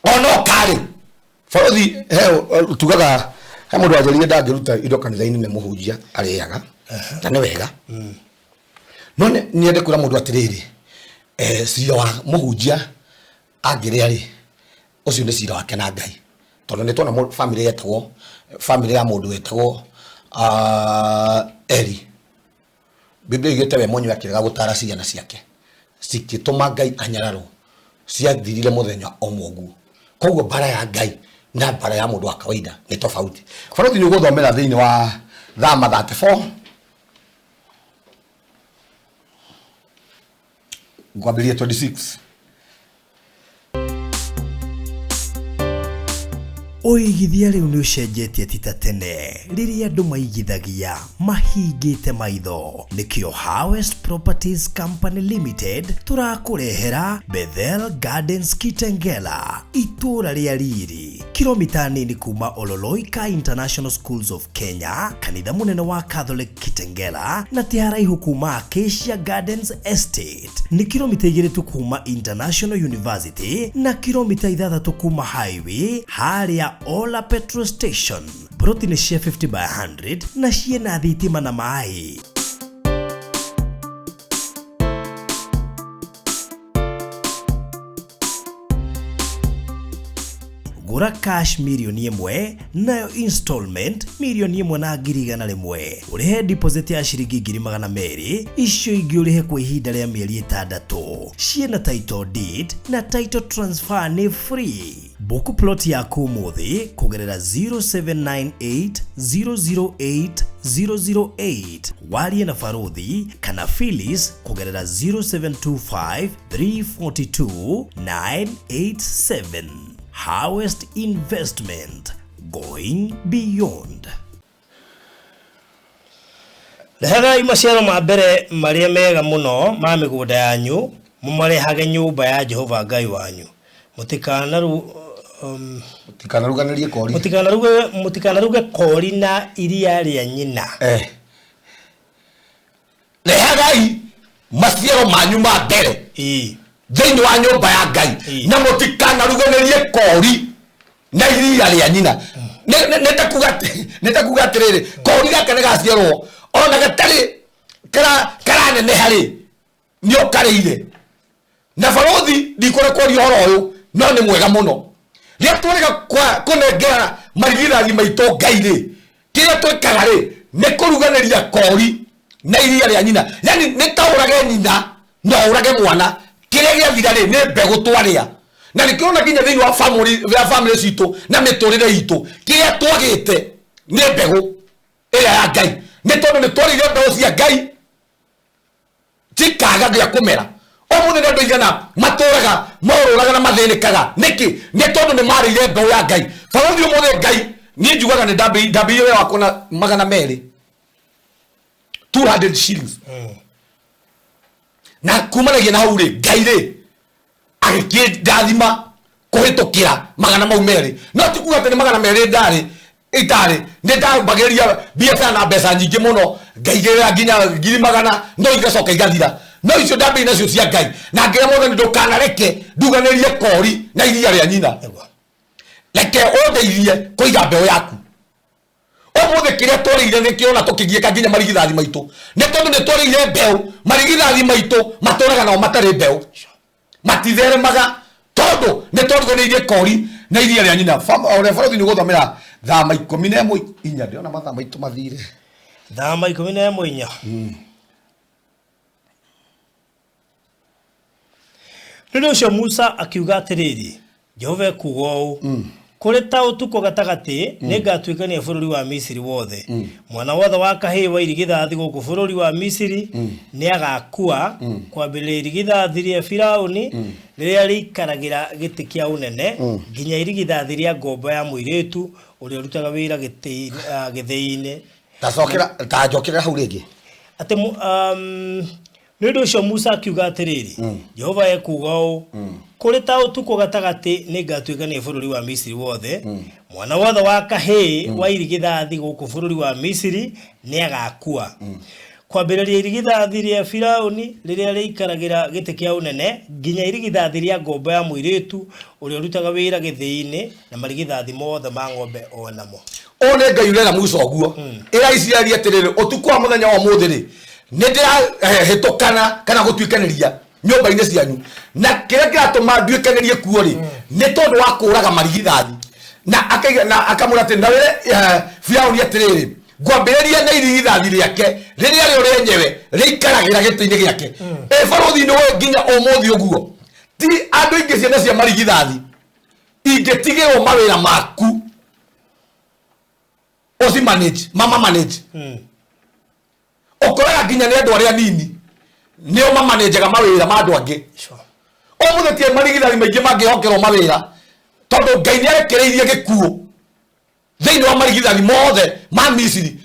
S2: ona ũkarĩ Balothi. He tugaga he mũndũ wanjĩrire ndangĩruta indo kanitha-inĩ nĩ mũhunjia arĩaga, na nĩ wega. No nyende kwĩra mũndũ atĩrĩrĩ, cira wa mũhunjia angĩrĩa rĩ, ũcio nĩ cira wake na Ngai, tondũ nĩ tuona family yetagwo family ya mũndũ wetagwo Eli. Biblia ĩgĩte we mwenyewe akĩrega gũtara ciana ciake, cikĩtũma Ngai anyararwo, ciathirire mũthenya ũmwe ũguo. Koguo mbara ya Ngai na mbara ya mũndũ wa kawaida nĩ tofauti. Balothi, nĩ ũgũthomera thĩinĩ wa Thama 34 ngwambĩrĩria 26.
S1: Ũigithia rĩu nĩ ũcenjetie ti ta tene rĩrĩa andũ maigithagia mahingĩte maitho. Nĩkĩo Harvest Properties Company Limited tũrakũrehera Bethel Gardens Kitengela, itũũra rĩa riri, kilomita nini kuma Ololoika International Schools of Kenya, kanitha mũnene wa Catholic Kitengela, na ti haraihu kuma Acacia Gardens Estate. Nĩ kilomita 2 tu kuma International University na kilomita 6 kuma highway harĩa Ola Petrol Station. Broti nĩ cia 50 by 100 na ciĩna thitima na maĩ. Gũra cash 1 mirioni nayo installment 1,100,000, ũrĩhe deposit ya ciringi 200,000, icio ingĩ ũrĩhe kwa ihinda rĩa mĩeri 6. Ciĩna title deed na title transfer nĩ free. Book plot yaku ũmũthĩ kũgerera 0798 008 008, warie na Baruthi kana Phyllis kũgerera 0725 342 987. Harvest Investment, going beyond. Rehagai maciaro ma mbere marĩa mega mũno ma mĩgũnda yanyu, mũmarehage nyũmba ya Jehova Ngai wanyu.
S2: Mũtikanaruganĩrie kori.
S1: Mũtikanaruge kori na iria rĩa nyina.
S2: Rehagai maciaro manyu ma mbere thĩinĩ wa nyũmba ya Ngai, na mũtikanaruganĩrie kori na iria rĩa nyina. Nĩ ta kuga atĩrĩrĩ, kori gaka nĩ gaciarwo ona gatarĩ karaneneha rĩ, nĩ ũkarĩire. Na barothi ndikũrĩ kwaria ũhoro ũyũ, no nĩ mwega mũno. Rĩrĩa twarega kũnengera marigithathi maitũ Ngai rĩ, kĩrĩa twĩkaga rĩ nĩ kũruganĩria kori na iria rĩa nyina. Yani nĩ ta ũrage nyina na ũrage mwana. Kĩrĩa gĩathira rĩ nĩ mbegũ twarĩa. Na nĩkĩo nginya thĩinĩ wa family, ya family citũ na mĩtũrĩre itũ, kĩrĩa twagĩte nĩ mbegũ ĩrĩa ya Ngai. Nĩ tondũ nĩ twarĩire mbeũ cia Ngai cikaga gĩa kũmera. Ũmũthĩ nĩ andũ aigana matũraga morũraga na mathĩnĩkaga. Nĩkĩ? Nĩ tondũ nĩ marĩire mbeũ ya Ngai. Barũthi ũmũthĩ Ngai, niĩ njugaga nĩ ndambĩrĩirie wĩra wakwa na 200, 200 shillings. Na kumanagia na hau rĩ, Ngai rĩ agĩkĩndathima kũhĩtũkĩra 200. No ti kuga atĩ nĩ 200 ndarĩ itarĩ, nĩ ndambagĩrĩria biacara na mbeca nyingĩ mũno, ngaigĩrĩra nginya 100,000, no igacoka igathira. No icio ndambĩrĩirie nacio cia Ngai, na ngĩra Mwathani ndũkanareke nduganĩrie kori na iria rĩa nyina. Reke ũndeithie kũiga mbeũ yaku. Ũmũthĩ kĩrĩa twarĩire nĩkĩo tũkĩgiĩka nginya marigithathi maitũ, nĩ tondũ nĩ twarĩire mbeũ. Marigithathi maitũ matũraga nao matarĩ mbeũ, matitheremaga tondũ nĩ twaruganĩirie kori na iria rĩa nyina. Ũrĩa barothi nĩ gũthomera thama 14 4, ndĩrona mathaa maitũ mathire.
S1: Thama 14 4. Nĩ ũndũ ũcio Musa akiuga atĩrĩrĩ, Jehova ekuuga ũũ, kũrĩ ta ũtukũ gatagatĩ nĩngatuĩkania bũrũri wa Misiri wothe. Mwana wothe wa kahĩĩ wa irigithathi gũkũ bũrũri wa Misiri nĩagakua, kwambĩrĩria irigithathi rĩa Firaũni rĩrĩa rĩikaragĩra gĩtĩ kĩa ũnene nginya irigithathi rĩa ngombo ya mũirĩtu ũrĩa ũrutaga wĩra gĩthĩi-inĩ.
S2: Tacokera, ta njokerera hau rĩngĩ.
S1: Atĩ nĩ ũndũ ũcio Musa akiuga atĩrĩrĩ, Jehova ekuuga ũũ, kũrĩ ta ũtukũ gatagatĩ nĩngatuĩkania bũrũri wa Misiri wothe. Mwana wothe wa kahĩĩ wa irigithathi gũkũ bũrũri wa Misiri nĩagakua, kwambĩrĩria irigithathi rĩa Firaũni rĩrĩa rĩikaragĩra gĩtĩ kĩa ũnene nginya irigithathi rĩa ngombo ya mũirĩtu ũrĩa ũrutaga wĩra gĩthĩi-inĩ, na marigithathi mothe ma ng'ombe o namo.
S2: Ũũ nĩ Ngai ũrera Musa ũguo, ĩra Isiraeli atĩrĩrĩ, ũtukũ wa mũthenya wa ũmũthĩ rĩ, nĩ ndĩrahĩtũkana kana gũtuĩkanĩria nyũmba-inĩ cianyu, na kĩrĩa kĩratũma nduĩkanĩrie kuo rĩ, nĩ tondũ wa kũraga marigithathi. Na akaiga na akamwĩra atĩ na wĩre Firaũni atĩrĩrĩ, ngwambĩrĩria na irigithathi rĩake rĩrĩa rĩo rĩenyewe rĩikaragĩra gĩtĩ-inĩ gĩake. Ĩ barũthi nĩ ũĩ nginya ũmũthĩ ũguo ti andũ aingĩ ciana cia marigithathi ingĩtigĩrwo mawĩra maku ũci manage, mama manage. Ũkoraga nginya nĩ andũ arĩa anini nĩo mamanajaga mawĩra ma andũ angĩ. Ũmũthĩ ti marigithathi maingĩ mangĩhokerwo mawĩra, tondũ Ngai nĩ arekereirie gĩkuũ. Thĩinĩ wa marigithathi mothe ma Misiri,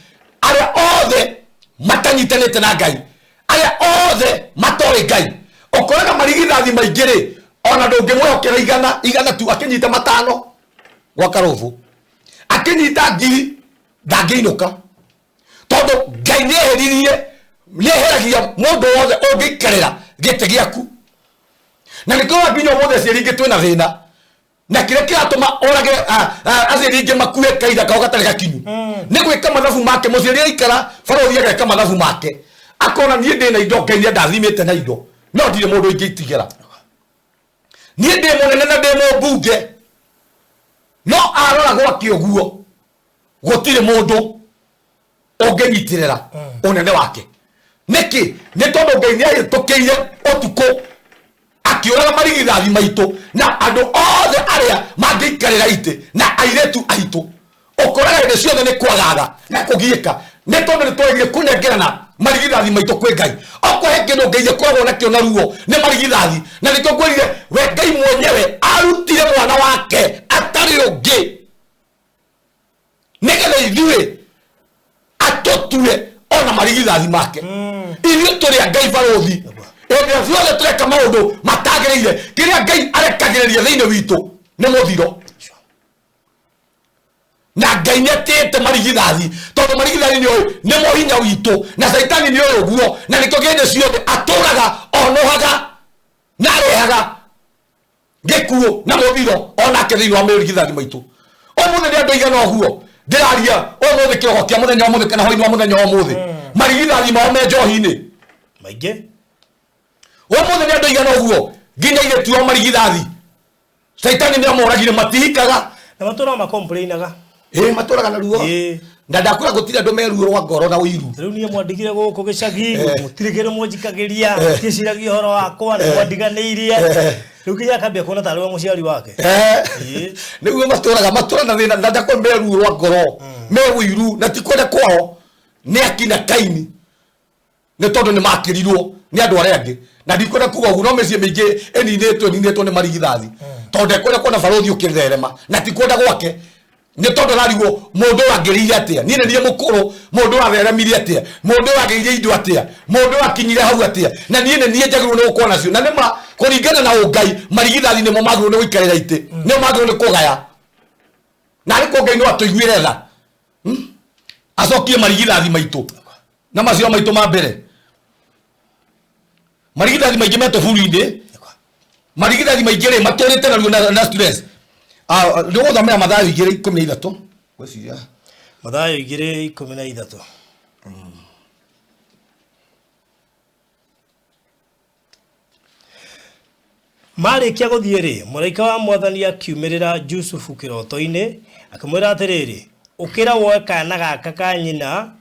S2: arĩa othe matanyitanĩte na Ngai, arĩa othe matoĩ Ngai, ũkoraga marigithathi maingĩ rĩ, ona ndũngĩmwĩhokera igana igana tu, akĩnyita matano gwa karũbũ, akĩnyita ngiri ndangĩinũka, tondũ Ngai nĩeheririe, nĩeheragia mũndũ wothe ũngĩikarĩra gĩtĩ gĩaku. Na nĩkĩo nginya ũmũthĩ aciari aingĩ twĩna thĩna, na kĩrĩa kĩratũma orage aciari aingĩ makue kahinda kao gatarĩ gakinyu nĩ gwĩka mathabu make. Mũciari aikara barũthi ageka mathabu make, akona niĩ ndĩ na indo, Ngai nĩandathimĩte na indo, no ndirĩ mũndũ ingĩitigĩra. Niĩ ndĩ mũnene na ndĩ mũmbunge, no arora gwake ũguo gũtirĩ mũndũ ũngĩnyitĩrĩra ũnene wake. Nĩkĩ? Nĩ tondũ Ngai nĩ ahĩtũkĩire ũtukũ akĩũraga marigithathi maitũ na andũ othe arĩa mangĩikarĩra itĩ na airĩtu aitũ. Ũkoraga hĩndĩ ciothe nĩ kwagaga na kũgiĩka, nĩ tondũ nĩ twaregire kũnengerana marigithathi maitũ kwĩ Ngai. Okorwo he kĩndũ Ngai akoragwo nakĩo na ruo nĩ marigithathi, na nĩkĩo ngwĩrire we Ngai mwenyewe arutire mwana wake atarĩ ũngĩ nĩgetha ithuĩ atũtue ona marigithathi make. Ithuĩ tũrĩ a Ngai barũthi. Hĩndĩ ĩrĩa ciothe tũreka maũndũ matagĩrĩire, kĩrĩa Ngai arekagĩrĩria thĩinĩ witũ nĩ mũthiro. Na Ngai nĩ atĩĩte marigithathi, tondũ marigithathi nĩ ũĩ nĩmo hinya witũ, na Caitani nĩ ũĩ ũguo, na nĩkĩo hĩndĩ ciothe atũraga onohaga na arehaga gĩkuũ na mũthiro onake thĩinĩ wa marigithathi maitũ. Ũmũthĩ nĩ andũ aigana ũguo ndĩraria ũmũthĩ, kĩroko kĩa mũthenya ũmũthĩ kana hwainĩ wa mũthenya ũmũthĩ, marigithathi mao me njohi-inĩ?
S1: Maingĩ.
S2: Ũmũthĩ nĩ andũ aigana ũguo nginya airĩtu ao marigithathi Caitani nĩ amoragire, matihikaga.
S1: Na matũraga makomplainaga.
S2: Ĩ, matũraga na ruo. Na ndakwĩra gũtirĩ andũ me ruo rwa ngoro na ũiru.
S1: Rĩu niĩ mwandigire gũkũ gĩcagi, mũtirĩ kĩndũ mwanjikagĩria, mũtiĩciragia ũhoro wakwa, nĩ mwandiganĩirie. Rĩu nginya akambia kuona tarĩ we mũciari wake.
S2: Nĩguo matũraga matũra na thĩna, na ndakwĩra me ruo rwa ngoro, me ũiru, na ti kwenda kwao. Nĩ akina Kaini, nĩ tondũ nĩ makĩrirwo nĩ andũ arĩa angĩ. Na ndikwenda kuga ũguo, no mĩciĩ mĩingĩ ĩninĩtwo, ĩninĩtwo nĩ marigithathi, tondũ ndekwenda kuona barũthi ũkĩtherema, na ti kwenda gwake, nĩ tondũ ararigwo mũndũ ũyũ angĩrĩire atĩa, niĩ nĩ niĩ mũkũrũ, mũndũ ũyũ atheremirie atĩa, mũndũ ũyũ agĩire indo atĩa, mũndũ ũyũ akinyire hau atĩa, na niĩ nĩ niĩ njagĩrĩirwo nĩ gũkorwo nacio. Na nĩ ma kũringana na ũngai, marigithathi nĩmo magĩrĩirwo nĩ gũikarĩra itĩ, nĩmo magĩrĩirwo nĩ kũgaya. Na arĩ kwa Ngai no atũiguĩre tha, Acokie marigithathi maitũ na macio maitũ ma mbere. Marigithathi maingĩ me tũburi-inĩ, marigithathi maingĩ rĩ matũrĩte naruo na stress. Ah, nĩ ũgũthomera Mathayo 2:13, ngwĩciria.
S1: Mathayo 2:13. Maarĩkia gũthiĩ-rĩ, mũraika wa Mwathani akiumĩrĩra Jusufu kĩroto-inĩ, akĩmwĩra atĩrĩrĩ, Ũkĩra woe kaana gaka ka nyina,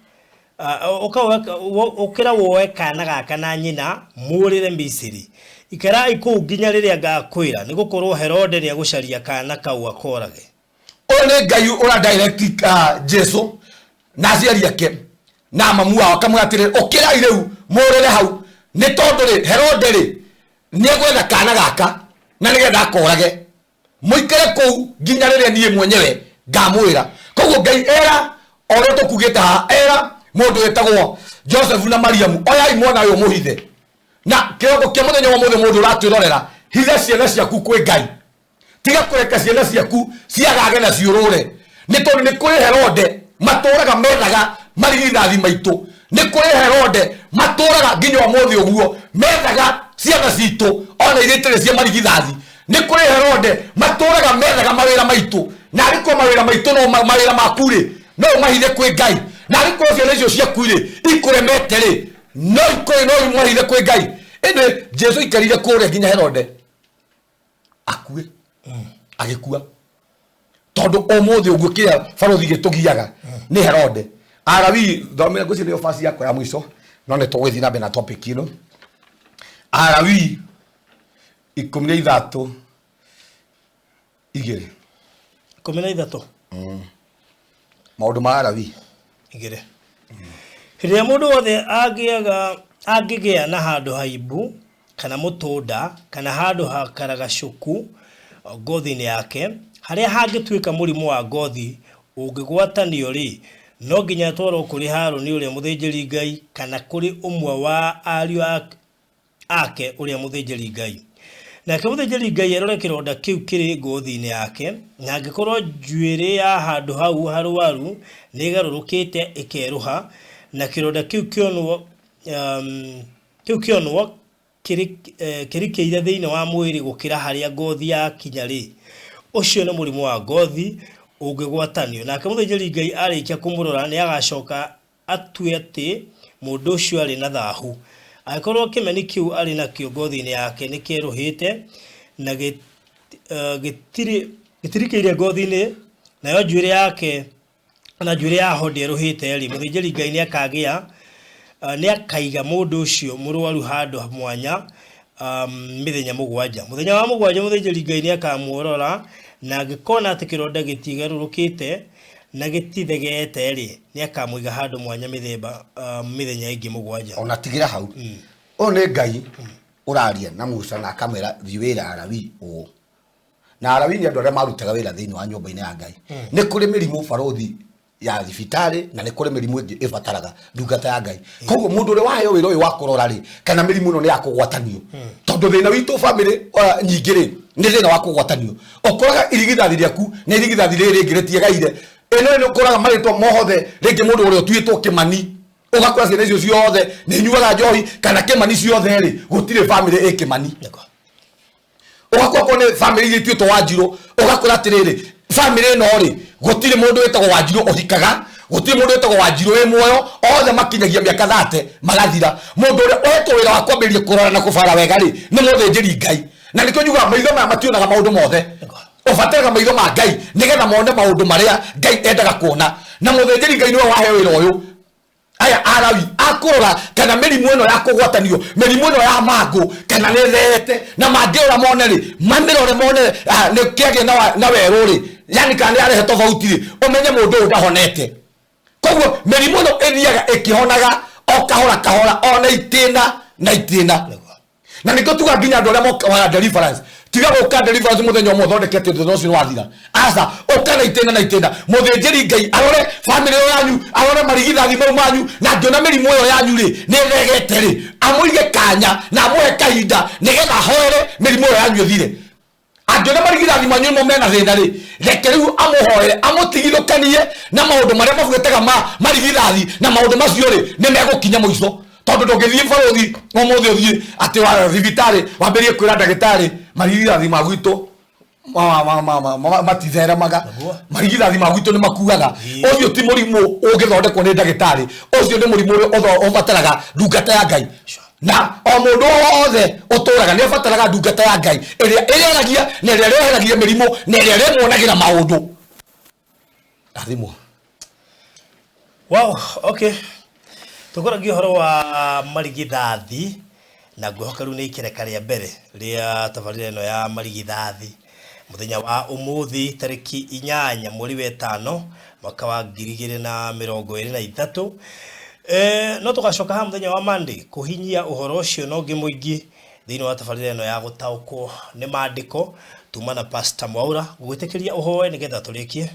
S1: ũkĩra woe kaana gaka na nyina, mũũrĩre Misiri. Ikarai kũu nginya rĩrĩa ngaakwĩra, nĩgũkorwo Herode nĩegũcaria kaana kau akoorage.
S2: Ũyũ nĩ Ngai ũra direct Jesu na aciari ake na mamu wao, akamwĩra atĩrĩ, ũkĩrai rĩu mũrĩre hau, nĩ tondũ rĩ Herode rĩ nĩ egwetha kaana gaka na nĩgetha akorage. Mũikare kũu nginya rĩrĩa niĩ mwenyewe ngamwĩra. Koguo Ngai era o ũrĩa tũkugĩte haha, era mũndũ wĩtagwo Joseph na Mariamu, oyai mwana ũyũ mũhithe. Na kĩroko kĩa mũthenya wa mũthĩ, mũndũ ũratwĩrorera, hitha ciana ciaku kwĩ Ngai. Tiga kũreka ciana ciaku ciagage na ciũrũre, nĩ tondũ nĩ kũrĩ Herode matũraga methaga marigithathi maitũ. Nĩ kũrĩ Herode matũraga nginya ũmũthĩ ũguo methaga ciana citũ ona iria itarĩ cia marigithathi. Nĩ kũrĩ Herode matũraga methaga mawĩra maitũ. Na arĩ korwo mawĩra maitũ no mawĩra maku rĩ, no ũmahithe kwĩ Ngai. Na arĩ korwo ciana icio ciaku rĩ ikũremete rĩ, no ikũrĩ no ũmahithe kwĩ Ngai. Ĩndĩ Jesu aikarire kũrĩa nginya Herode akue, agĩkua, tondũ ũmũthĩ ũguo kĩrĩa barũthi gĩtũgiaga nĩ Herode. Arawii, thomera, ngwĩciria nĩyo basi yakwa ya mũico, no nĩ tũgũgĩthiĩ na mbere na topic ĩno. Arawii 13:2.
S1: 13.
S2: Maũndũ ma Arawii.
S1: 2. Hĩndĩ ĩrĩa mũndũ wothe angĩaga angĩgĩa na handũ haimbu kana mũtũnda kana handũ hakaragacũku ngothi-inĩ yake, harĩa hangĩtuĩka mũrimũ wa ngothi. ũngĩgwatanio-rĩ, no nginya atwarwo kũrĩ Harũni ũrĩa mũthĩnjĩri-Ngai kana kũrĩ ũmwe wa ariũ ake ũrĩa mũthĩnjĩri-Ngai. Nake mũthĩnjĩri-Ngai arore kĩronda kĩu kĩrĩ ngothi-inĩ yake, na angĩkorwo njuĩrĩ ya handũ hau harũaru nĩĩgarũrũkĩte ĩkerũha, na kĩronda kĩu kĩonwo kĩu kĩonwo kĩrikĩire thĩinĩ wa mwĩrĩ gũkĩra harĩa ngothi yakinya-rĩ, ũcio nĩ mũrimũ wa ngothi ũngĩgwatanio. Nake mũthĩnjĩri-Ngai aarĩkia kũmũrora, nĩagacoka atue atĩ mũndũ ũcio arĩ na thahu. Angĩkorũo kĩmeni kĩu arĩ nakĩo ngothi-inĩ yake nĩ kĩerũhĩte na gĩtirikĩire ngothi-inĩ, nayo njuĩrĩ yake na njuĩrĩ yaho ndĩerũhĩte-rĩ, mũthĩnjĩri-Ngai nĩakagĩa nĩakaiga mũndũ ũcio mũrũaru handũ mwanya mĩthenya mũgwanja. Mũthenya wa mũgwanja mũthĩnjĩri-Ngai nĩakamuorora, na angĩkona atĩ kĩronda gĩtigarũrũkĩte na gĩtithegeete-rĩ, nĩakamũiga handũ mwanya mĩthemba mĩthenya ĩngĩ mũgwanja.
S2: Ona tigĩra hau. Ũyũ nĩ Ngai ũraria na Musa na akamwĩra thiĩ wĩre Alawii ũũ. Na Alawii nĩ andũ arĩa marutaga wĩra thĩinĩ wa nyũmba-inĩ ya Ngai. Nĩ kũrĩ mĩrimũ barũthi ya thibitarĩ na nĩ kũrĩ mĩrimũ ĩngĩ ĩbataraga ndungata ya Ngai. Koguo mũndũ ũrĩa waheo wĩra ũyũ wa kũrora rĩ, kana mĩrimũ ĩno nĩ ya kũgwatanio. Tondũ thĩna witũ bamĩrĩ nyingĩ rĩ, nĩ thĩna wa kũgwatanio. Ũkoraga irigithathi rĩaku na irigithathi rĩrĩ rĩngĩ rĩtiegaire. Ĩno nĩ ũkoraga marĩtwa mothe rĩngĩ mũndũ ũrĩa ũtuĩtwo Kĩmani ũgakora ciana icio ciothe nĩ inyuaga njohi kana Kĩmani ciothe rĩ, gũtirĩ bamĩrĩ ĩ Kĩmani. Ũgakora korwo nĩ bamĩrĩ iria ituĩtwo Wanjirũ, ũgakora atĩrĩrĩ, bamĩrĩ ĩno rĩ, gũtirĩ mũndũ wĩtagwo Wanjirũ ũhikaga, gũtirĩ mũndũ wĩtagwo Wanjirũ wĩ muoyo, othe makinyagia mĩaka thate magathira. Mũndũ ũrĩa ũhetwo wĩra wa kwambĩrĩria kũrora na kũbara wega rĩ, nĩ mũthĩnjĩri Ngai. Na nĩkĩo njugaga maitho maya mationaga maũndũ mothe. Ũbataraga maitho ma Ngai nĩgetha mone maũndũ marĩa Ngai endaga kuona. Na mũthĩnjĩri Ngai nĩwe waheo wĩra ũyũ. Aya Alawi akũrora kana mĩrimũ ĩno ya kũgwatanio, mĩrimũ ĩno ya mangũ kana nĩ ĩtheete, na mangĩrora mone rĩ, mamĩrore mone nĩ kĩagĩa na werũ rĩ, yani kana nĩ yarehe tofauti rĩ, ũmenye mũndũ ũyũ ndahonete. Koguo mĩrimũ ĩno ĩthiaga ĩkĩhonaga o kahora kahora, ona itĩna na itĩna. Na nĩkĩo tuga nginya andũ arĩa mokaga deliverance, tiga gũka deliverance mũthenya ũmwe ũthondeke atĩ thutha ũcio nĩwathira. Aca, ũka na itĩna na itĩna. Mũthĩnjĩri Ngai arore bamĩrĩ ĩyo yanyu, arore marigithathi mau manyu, na angĩona mĩrimũ ĩyo yanyu rĩ nĩ ĩthegete rĩ, amũige kanya na amũhe kahinda nĩgetha ahoere mĩrimũ ĩyo yanyu ĩthire. Angĩona marigithathi manyu nĩmo mena thĩna rĩ, reke rĩu amũhoere amũtigithũkanie na maũndũ marĩa mabuĩtaga ma marigithathi, na maũndũ macio rĩ nĩ megũkinya mũico. Tondũ ndũngĩthiĩ barũthi ũmũthĩ ũthiĩ atĩ wa thibitarĩ wambĩrĩrie kwĩra ndagĩtarĩ marigithathi ma gwitũ matitheremaga, marigithathi ma gwitũ nĩ makuaga. Ũcio ti mũrimũ ũngĩthondekwo nĩ ndagĩtarĩ, ũcio nĩ mũrimũ ũrĩa ũbataraga ndungata ya Ngai. Na o mũndũ wothe ũtũraga nĩ abataraga ndungata ya Ngai ĩrĩa ĩrĩaragia na ĩrĩa ĩreheragia mĩrimũ na ĩrĩa ĩrĩmuonagĩra maũndũ. Rathimwo.
S1: Wow, okay. Tũkoragia ũhoro wa marigithathi na ngwĩhoka rĩu nĩ ikereka rĩa mbere rĩa tabarĩra ĩno ya marigithathi mũthenya wa ũmũthĩ tarĩki 8 mweri wa 5 mwaka wa 2023. No tũgacoka haha mũthenya wa Monday kũhinyia ũhoro ũcio na ũngĩ mũingĩ thĩinĩ wa tabarĩra ĩno ya gũtaũkwo nĩ maandĩko. Tuma na Pastor Mwaura gũgwĩtĩkĩria ũhoe nĩgetha tũrĩkie.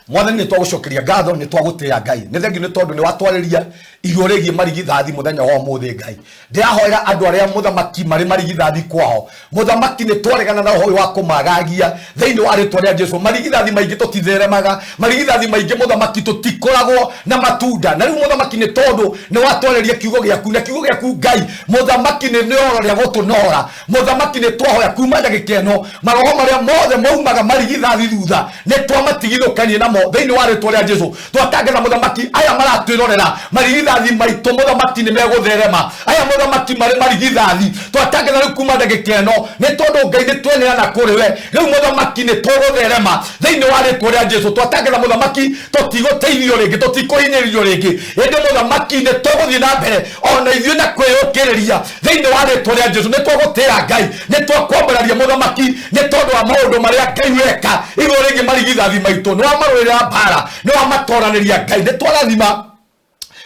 S2: Mwathani, nĩ twagũcokeria ngatho, nĩ twagũtĩĩa Ngai, nĩ thengiũ nĩ tondũ nĩ watwarĩria igũrũ rĩgiĩ marigithathi mũthenya wa ũmũthĩ. Ngai, ndĩrahoera andũ arĩa mũthamaki marĩ marigithathi kwao. Mũthamaki, nĩ twaregana na ũhoro wa kũmagagia thĩinĩ wa rĩtwa rĩa Jesu. Marigithathi maingĩ tũtitheremaga, marigithathi maingĩ mũthamaki tũtikoragwo na matunda. Na rĩu mũthamaki, nĩ tondũ nĩ watwarĩria kiugo gĩaku, na kiugo gĩaku Ngai mũthamaki nĩ nĩoro rĩa gũtũnora. Mũthamaki, nĩ twahoya kuma ndagĩka ĩno maroho marĩa mothe maumaga marigithathi thutha nĩ twamatigithũkanie namo thĩinĩ wa rĩtwa rĩa Jesu. Twatangatha mũthamaki, aya maratwĩrorera marigithathi maitũ mũthamaki nĩ megũtherema. Aya mũthamaki marĩ marigithathi, twatangatha rĩu kuma ndagĩka ĩno, nĩ tondũ Ngai nĩ tweneana kũrĩ we. Rĩu mũthamaki nĩ tũgũtherema thĩinĩ wa rĩtwa rĩa Jesu. Twatangatha mũthamaki, tũtigũteithio rĩngĩ, tũtikũhinyĩrĩrio rĩngĩ, ĩndĩ mũthamaki nĩ tũgũthiĩ na mbere ona ithuĩ na kwĩyũkĩrĩria thĩinĩ wa rĩtwa rĩa Jesu. Nĩ twagũtĩĩa Ngai, nĩ twakwambararia mũthamaki, nĩ tondũ wa maũndũ marĩa Ngai weka igũrũ rĩgiĩ marigithathi maitũ. Nĩ wamarũĩrĩra mbara, nĩ wamatoranĩria Ngai. Nĩ twarathima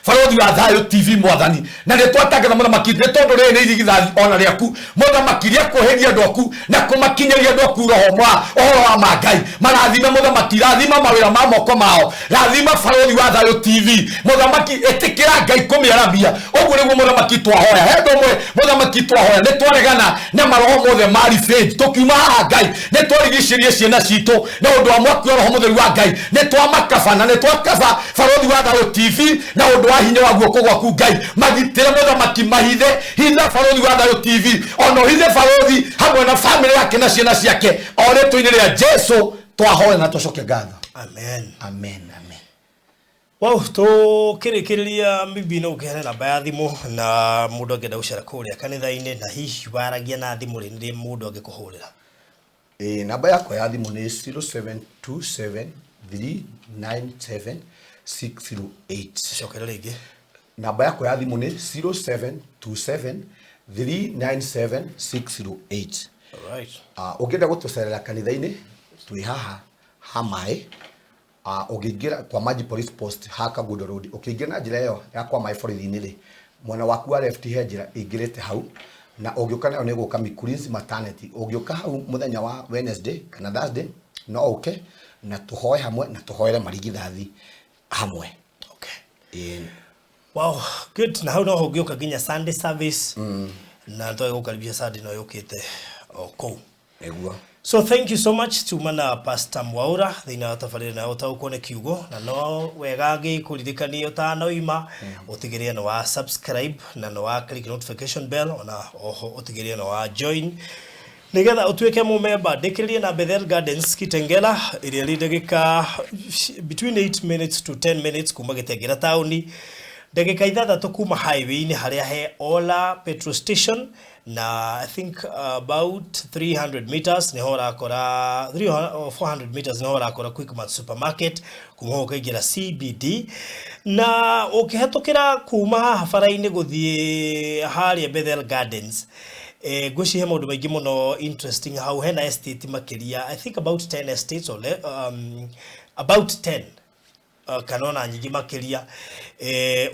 S2: Barothi wa Thayũ TV, Mwathani, na nĩ twatangatha, Mũthamaki, nĩ tondũ rĩrĩ nĩ irigithathi ona rĩaku, Mũthamaki, rĩa kuoheria andũ aku na kũmakinyĩria andũ aku roho ma ũhoro wa ma Ngai. Marathime, Mũthamaki, rathima mawĩra ma moko mao, rathima Barothi wa Thayũ TV, Mũthamaki, ĩtĩkĩra Ngai kũmĩaramia. Ũguo nĩguo, Mũthamaki, twahoya. He ũndũ ũmwe, Mũthamaki, twahoya, nĩ twaregana na maroho mothe ma revenge. Tũkiuma haha, Ngai, nĩ twarigicĩrie ciana citũ na ũndũ wa mwaki wa Roho Mũtheru wa Ngai. Nĩ twamakaba na nĩ twakaba Barothi wa Thayũ TV na ũndũ wa hinya wa guoko gwaku. Ngai, magitĩre, Mũthamaki, mahithe, hitha Barothi wa Thayũ TV, ona ũhithe barothi hamwe na famĩlĩ yake na ciana ciake, o rĩtwa-inĩ rĩa Jesu twahoya na twacokia ngatho.
S1: Amen.
S2: Amen, amen.
S1: Wow, tũkĩrĩkĩrĩria, maybe no ũkĩheane namba ya thimũ na mũndũ angĩenda gũcera kũrĩa kanitha-inĩ, na hihi waragia na thimũ rĩ, nĩ mũndũ angĩkũhũrĩra?
S2: Ĩĩ, namba yakwa ya thimũ nĩ 0727 397 608.
S1: Cokera rĩngĩ.
S2: Namba yakwa ya thimũ nĩ 0727 397 608.
S1: Alright.
S2: Ũngĩenda gũtũcerera kanitha-inĩ, twĩ haha ha maĩ. Ũngĩingĩra kwa Maji Police Post ha Kangundo Road, ũkĩingĩra na njĩra ĩyo ya kwa maĩ borithi-inĩ rĩ, mwena waku wa left he njĩra ĩingĩrĩte hau, na ũngĩũka nayo nĩ gũka Mikurinzi Maternity. Ũngĩũka hau mũthenya wa Wednesday kana Thursday, no ũke na tũhoe hamwe na tũhoere marigithathi hamwe.
S1: Okay.
S2: Ĩĩ.
S1: Wow, good. Na hau no ũngĩũka nginya Sunday service, na twage gũkaribia Sunday no yũkĩte o kũu.
S2: Nĩguo.
S1: So thank you so much. Tuma na Pastor Mwaura thĩinĩ wa tabarĩra na ũtaũkwo nĩ kiugo, na no wega ngĩkũririkanie ũtanoima ũtigĩrĩre nĩ wa subscribe na nĩ wa click notification bell, ona oho ũtigĩrĩre nĩ wa join nigetha ũtuĩke mũmemba. Ndĩkĩrĩrie na Bethel Gardens Kitengela, ĩrĩa ĩrĩ ndagĩka between 8 minutes to 10 minutes kuma Gĩtengera taũni, ndagĩka 6 kuma highway-inĩ harĩa he Ola petrol station, na I think about 300 meters niho ũrakora, 300 or 400 meters niho ũrakora Quickmart supermarket. Kuma hau ũkaingĩra CBD, na ũkĩhetũkĩra kuma haha bara-inĩ gũthiĩ harĩa Bethel Gardens, ngwĩciria he maũndũ maingĩ mũno interesting hau. Hena estate makĩria, I think about 10 estates or about 10 kana ona nyingĩ makĩria.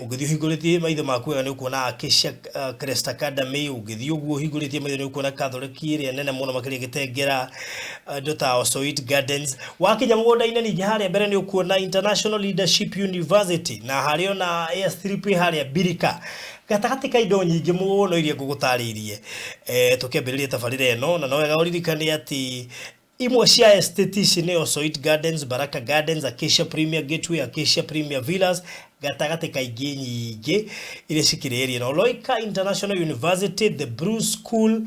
S1: Ũngĩthiĩ ũhingũrĩtie maitho maku wega, nĩ ũkuona Acacia Crest Academy. Ũngĩthiĩ ũguo ũhingũrĩtie maitho, nĩ ũkuona Catholic ĩrĩa nene mũno makĩria Gĩtengera, indo ta Osoit Gardens. Wakinya mũgũnda-inĩ ningĩ harĩa mbere, nĩ ũkuona International Leadership University, na harĩ ona airstrip harĩa Birika, gatagatĩ ka indo nyingĩ mũno iria ngũgũtarĩirie tũkĩambĩrĩria tabarĩra ĩno. Na no wega ũririkane atĩ imwe cia estate ici nĩ Osoit Gardens, Baraka Gardens, Acacia Premier Gateway, Acacia Premier Villas, gatagatĩ ka ingĩ nyingĩ iria cikĩrĩ area ĩno. Loika International University, The Bruce School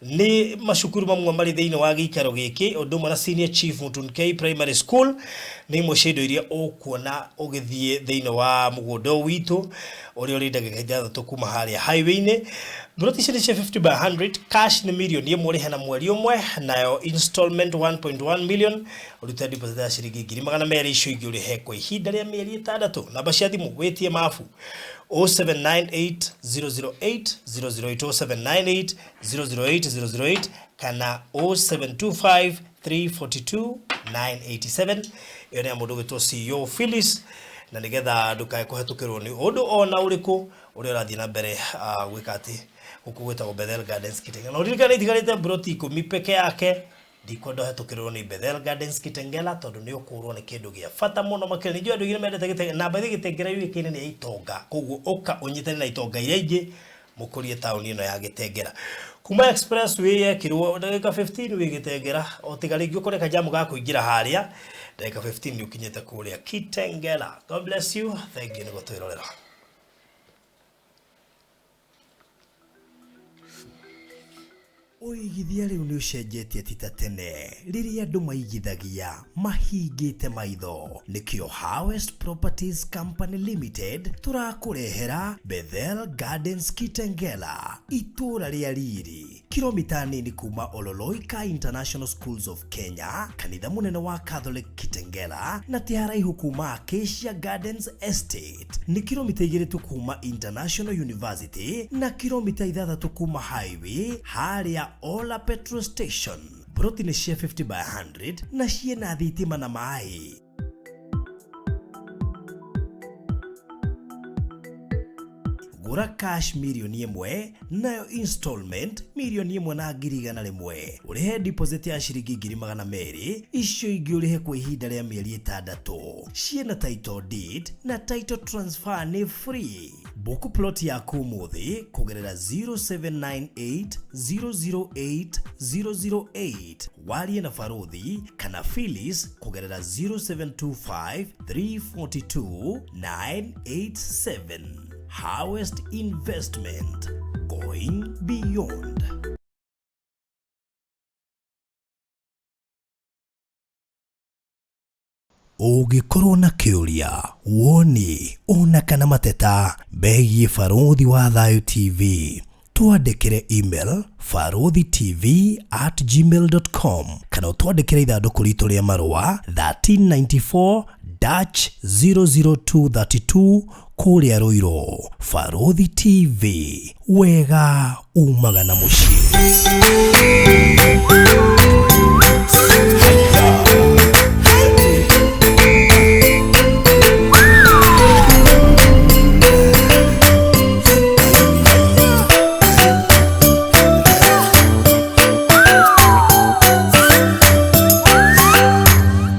S1: nĩ macukuru mamwe marĩ thĩinĩ wa gĩikaro gĩkĩ, ũndũ ũmwe na Senior Chief Mutunkei Primary School, nĩ imwe cia indo iria ũkuona ũgĩthiĩ thĩinĩ wa mũgũnda ũyũ witũ ũrĩa ũrĩ ndagĩka 6 kuma harĩa highway-inĩ. Mburoti ici nĩ cia 50 by 100. Cash nĩ mirioni 1, ũrĩhe na mweri ũmwe, nayo installment 1.1 million, ũrute deposit ya ciringi 200,000, icio ingĩ ũrĩhe kwa ihinda rĩa mĩeri 6. Namba cia thimũ wĩtie mabu: 0798 008 008, 0798 008 008, kana 0725 342 987. Ĩyo nĩ ya mũndũ ũgwĩtwo CEO Phyllis, na nĩgetha ndũkae kũhetũkĩrwo nĩ ũndũ ona ũrĩkũ ũrĩa ũrathiĩ na mbere gwĩka atĩ gũkũ gwĩtagwo Bethel Gardens Kitengela. Na ũririkane itigarĩte mburoti 10 peke yake. Ndikwenda ũhetũkĩrwo nĩ Bethel Gardens Kitengela, tondũ nĩ ũkũrwo nĩ kĩndũ gĩa bata mũno makĩria. Nĩ njũĩ andũ aingĩ nĩ mendete Gĩtengela, namba ithĩ Gĩtengela yũĩkaine nĩ ya itonga, koguo ũka ũnyitane na itonga iria ingĩ mũkũrie taũni ĩno ya Gĩtengera. Kuma expressway yekĩrwo, ndagĩka 15 wĩ Gĩtengera, o tiga rĩngĩ ũkore kajamu ga kũingĩra harĩa, ndagĩka 15 nĩ ũkinyĩte kũrĩa Kitengela. God bless you, thank you nĩ gũtwĩrorera. Ũigithia rĩu nĩ ũcenjetie, ti ta tene rĩrĩa andũ maigithagia mahingĩte maitho. Nĩkĩo Harvest Properties Company Limited tũrakũrehera Bethel Gardens Kitengela, itũũra rĩa riri, kilomita nini kuma Ololoika International Schools of Kenya, kanitha mũnene wa Catholic Kitengela, na ti haraihu kuma Acacia Gardens Estate. Nĩ kilomita 2 tu kuma International University na kilomita 6 kuma highway harĩa Ola petrol station. Broti nĩ cia 50 by 100 na ciĩna thitima na maĩ. Gũra cash mirioni 1, nayo installment 1,100,000. Ũrĩhe deposit ya ciringi 200,000, icio ingĩ ũrĩhe kwa ihinda rĩa mĩeri 6. Ciĩna title deed na title transfer nĩ free. Book plot yaku ũmũthĩ kũgerera 0798 008 008, warie na Baruthi kana Phyllis kũgerera 0725 342 987. Harvest Investment, going beyond. Ũngĩkorwo na kĩũria, woni ona kana mateta megiĩ Barũthi wa Thayũ TV, twandĩkĩre email baruthitv@gmail.com kana ũtwandĩkĩre ithandũkũ ritũ rĩa marũa 1394-00232 kũrĩa Rũirũ. Barũthi TV, wega umaga na mũciĩ.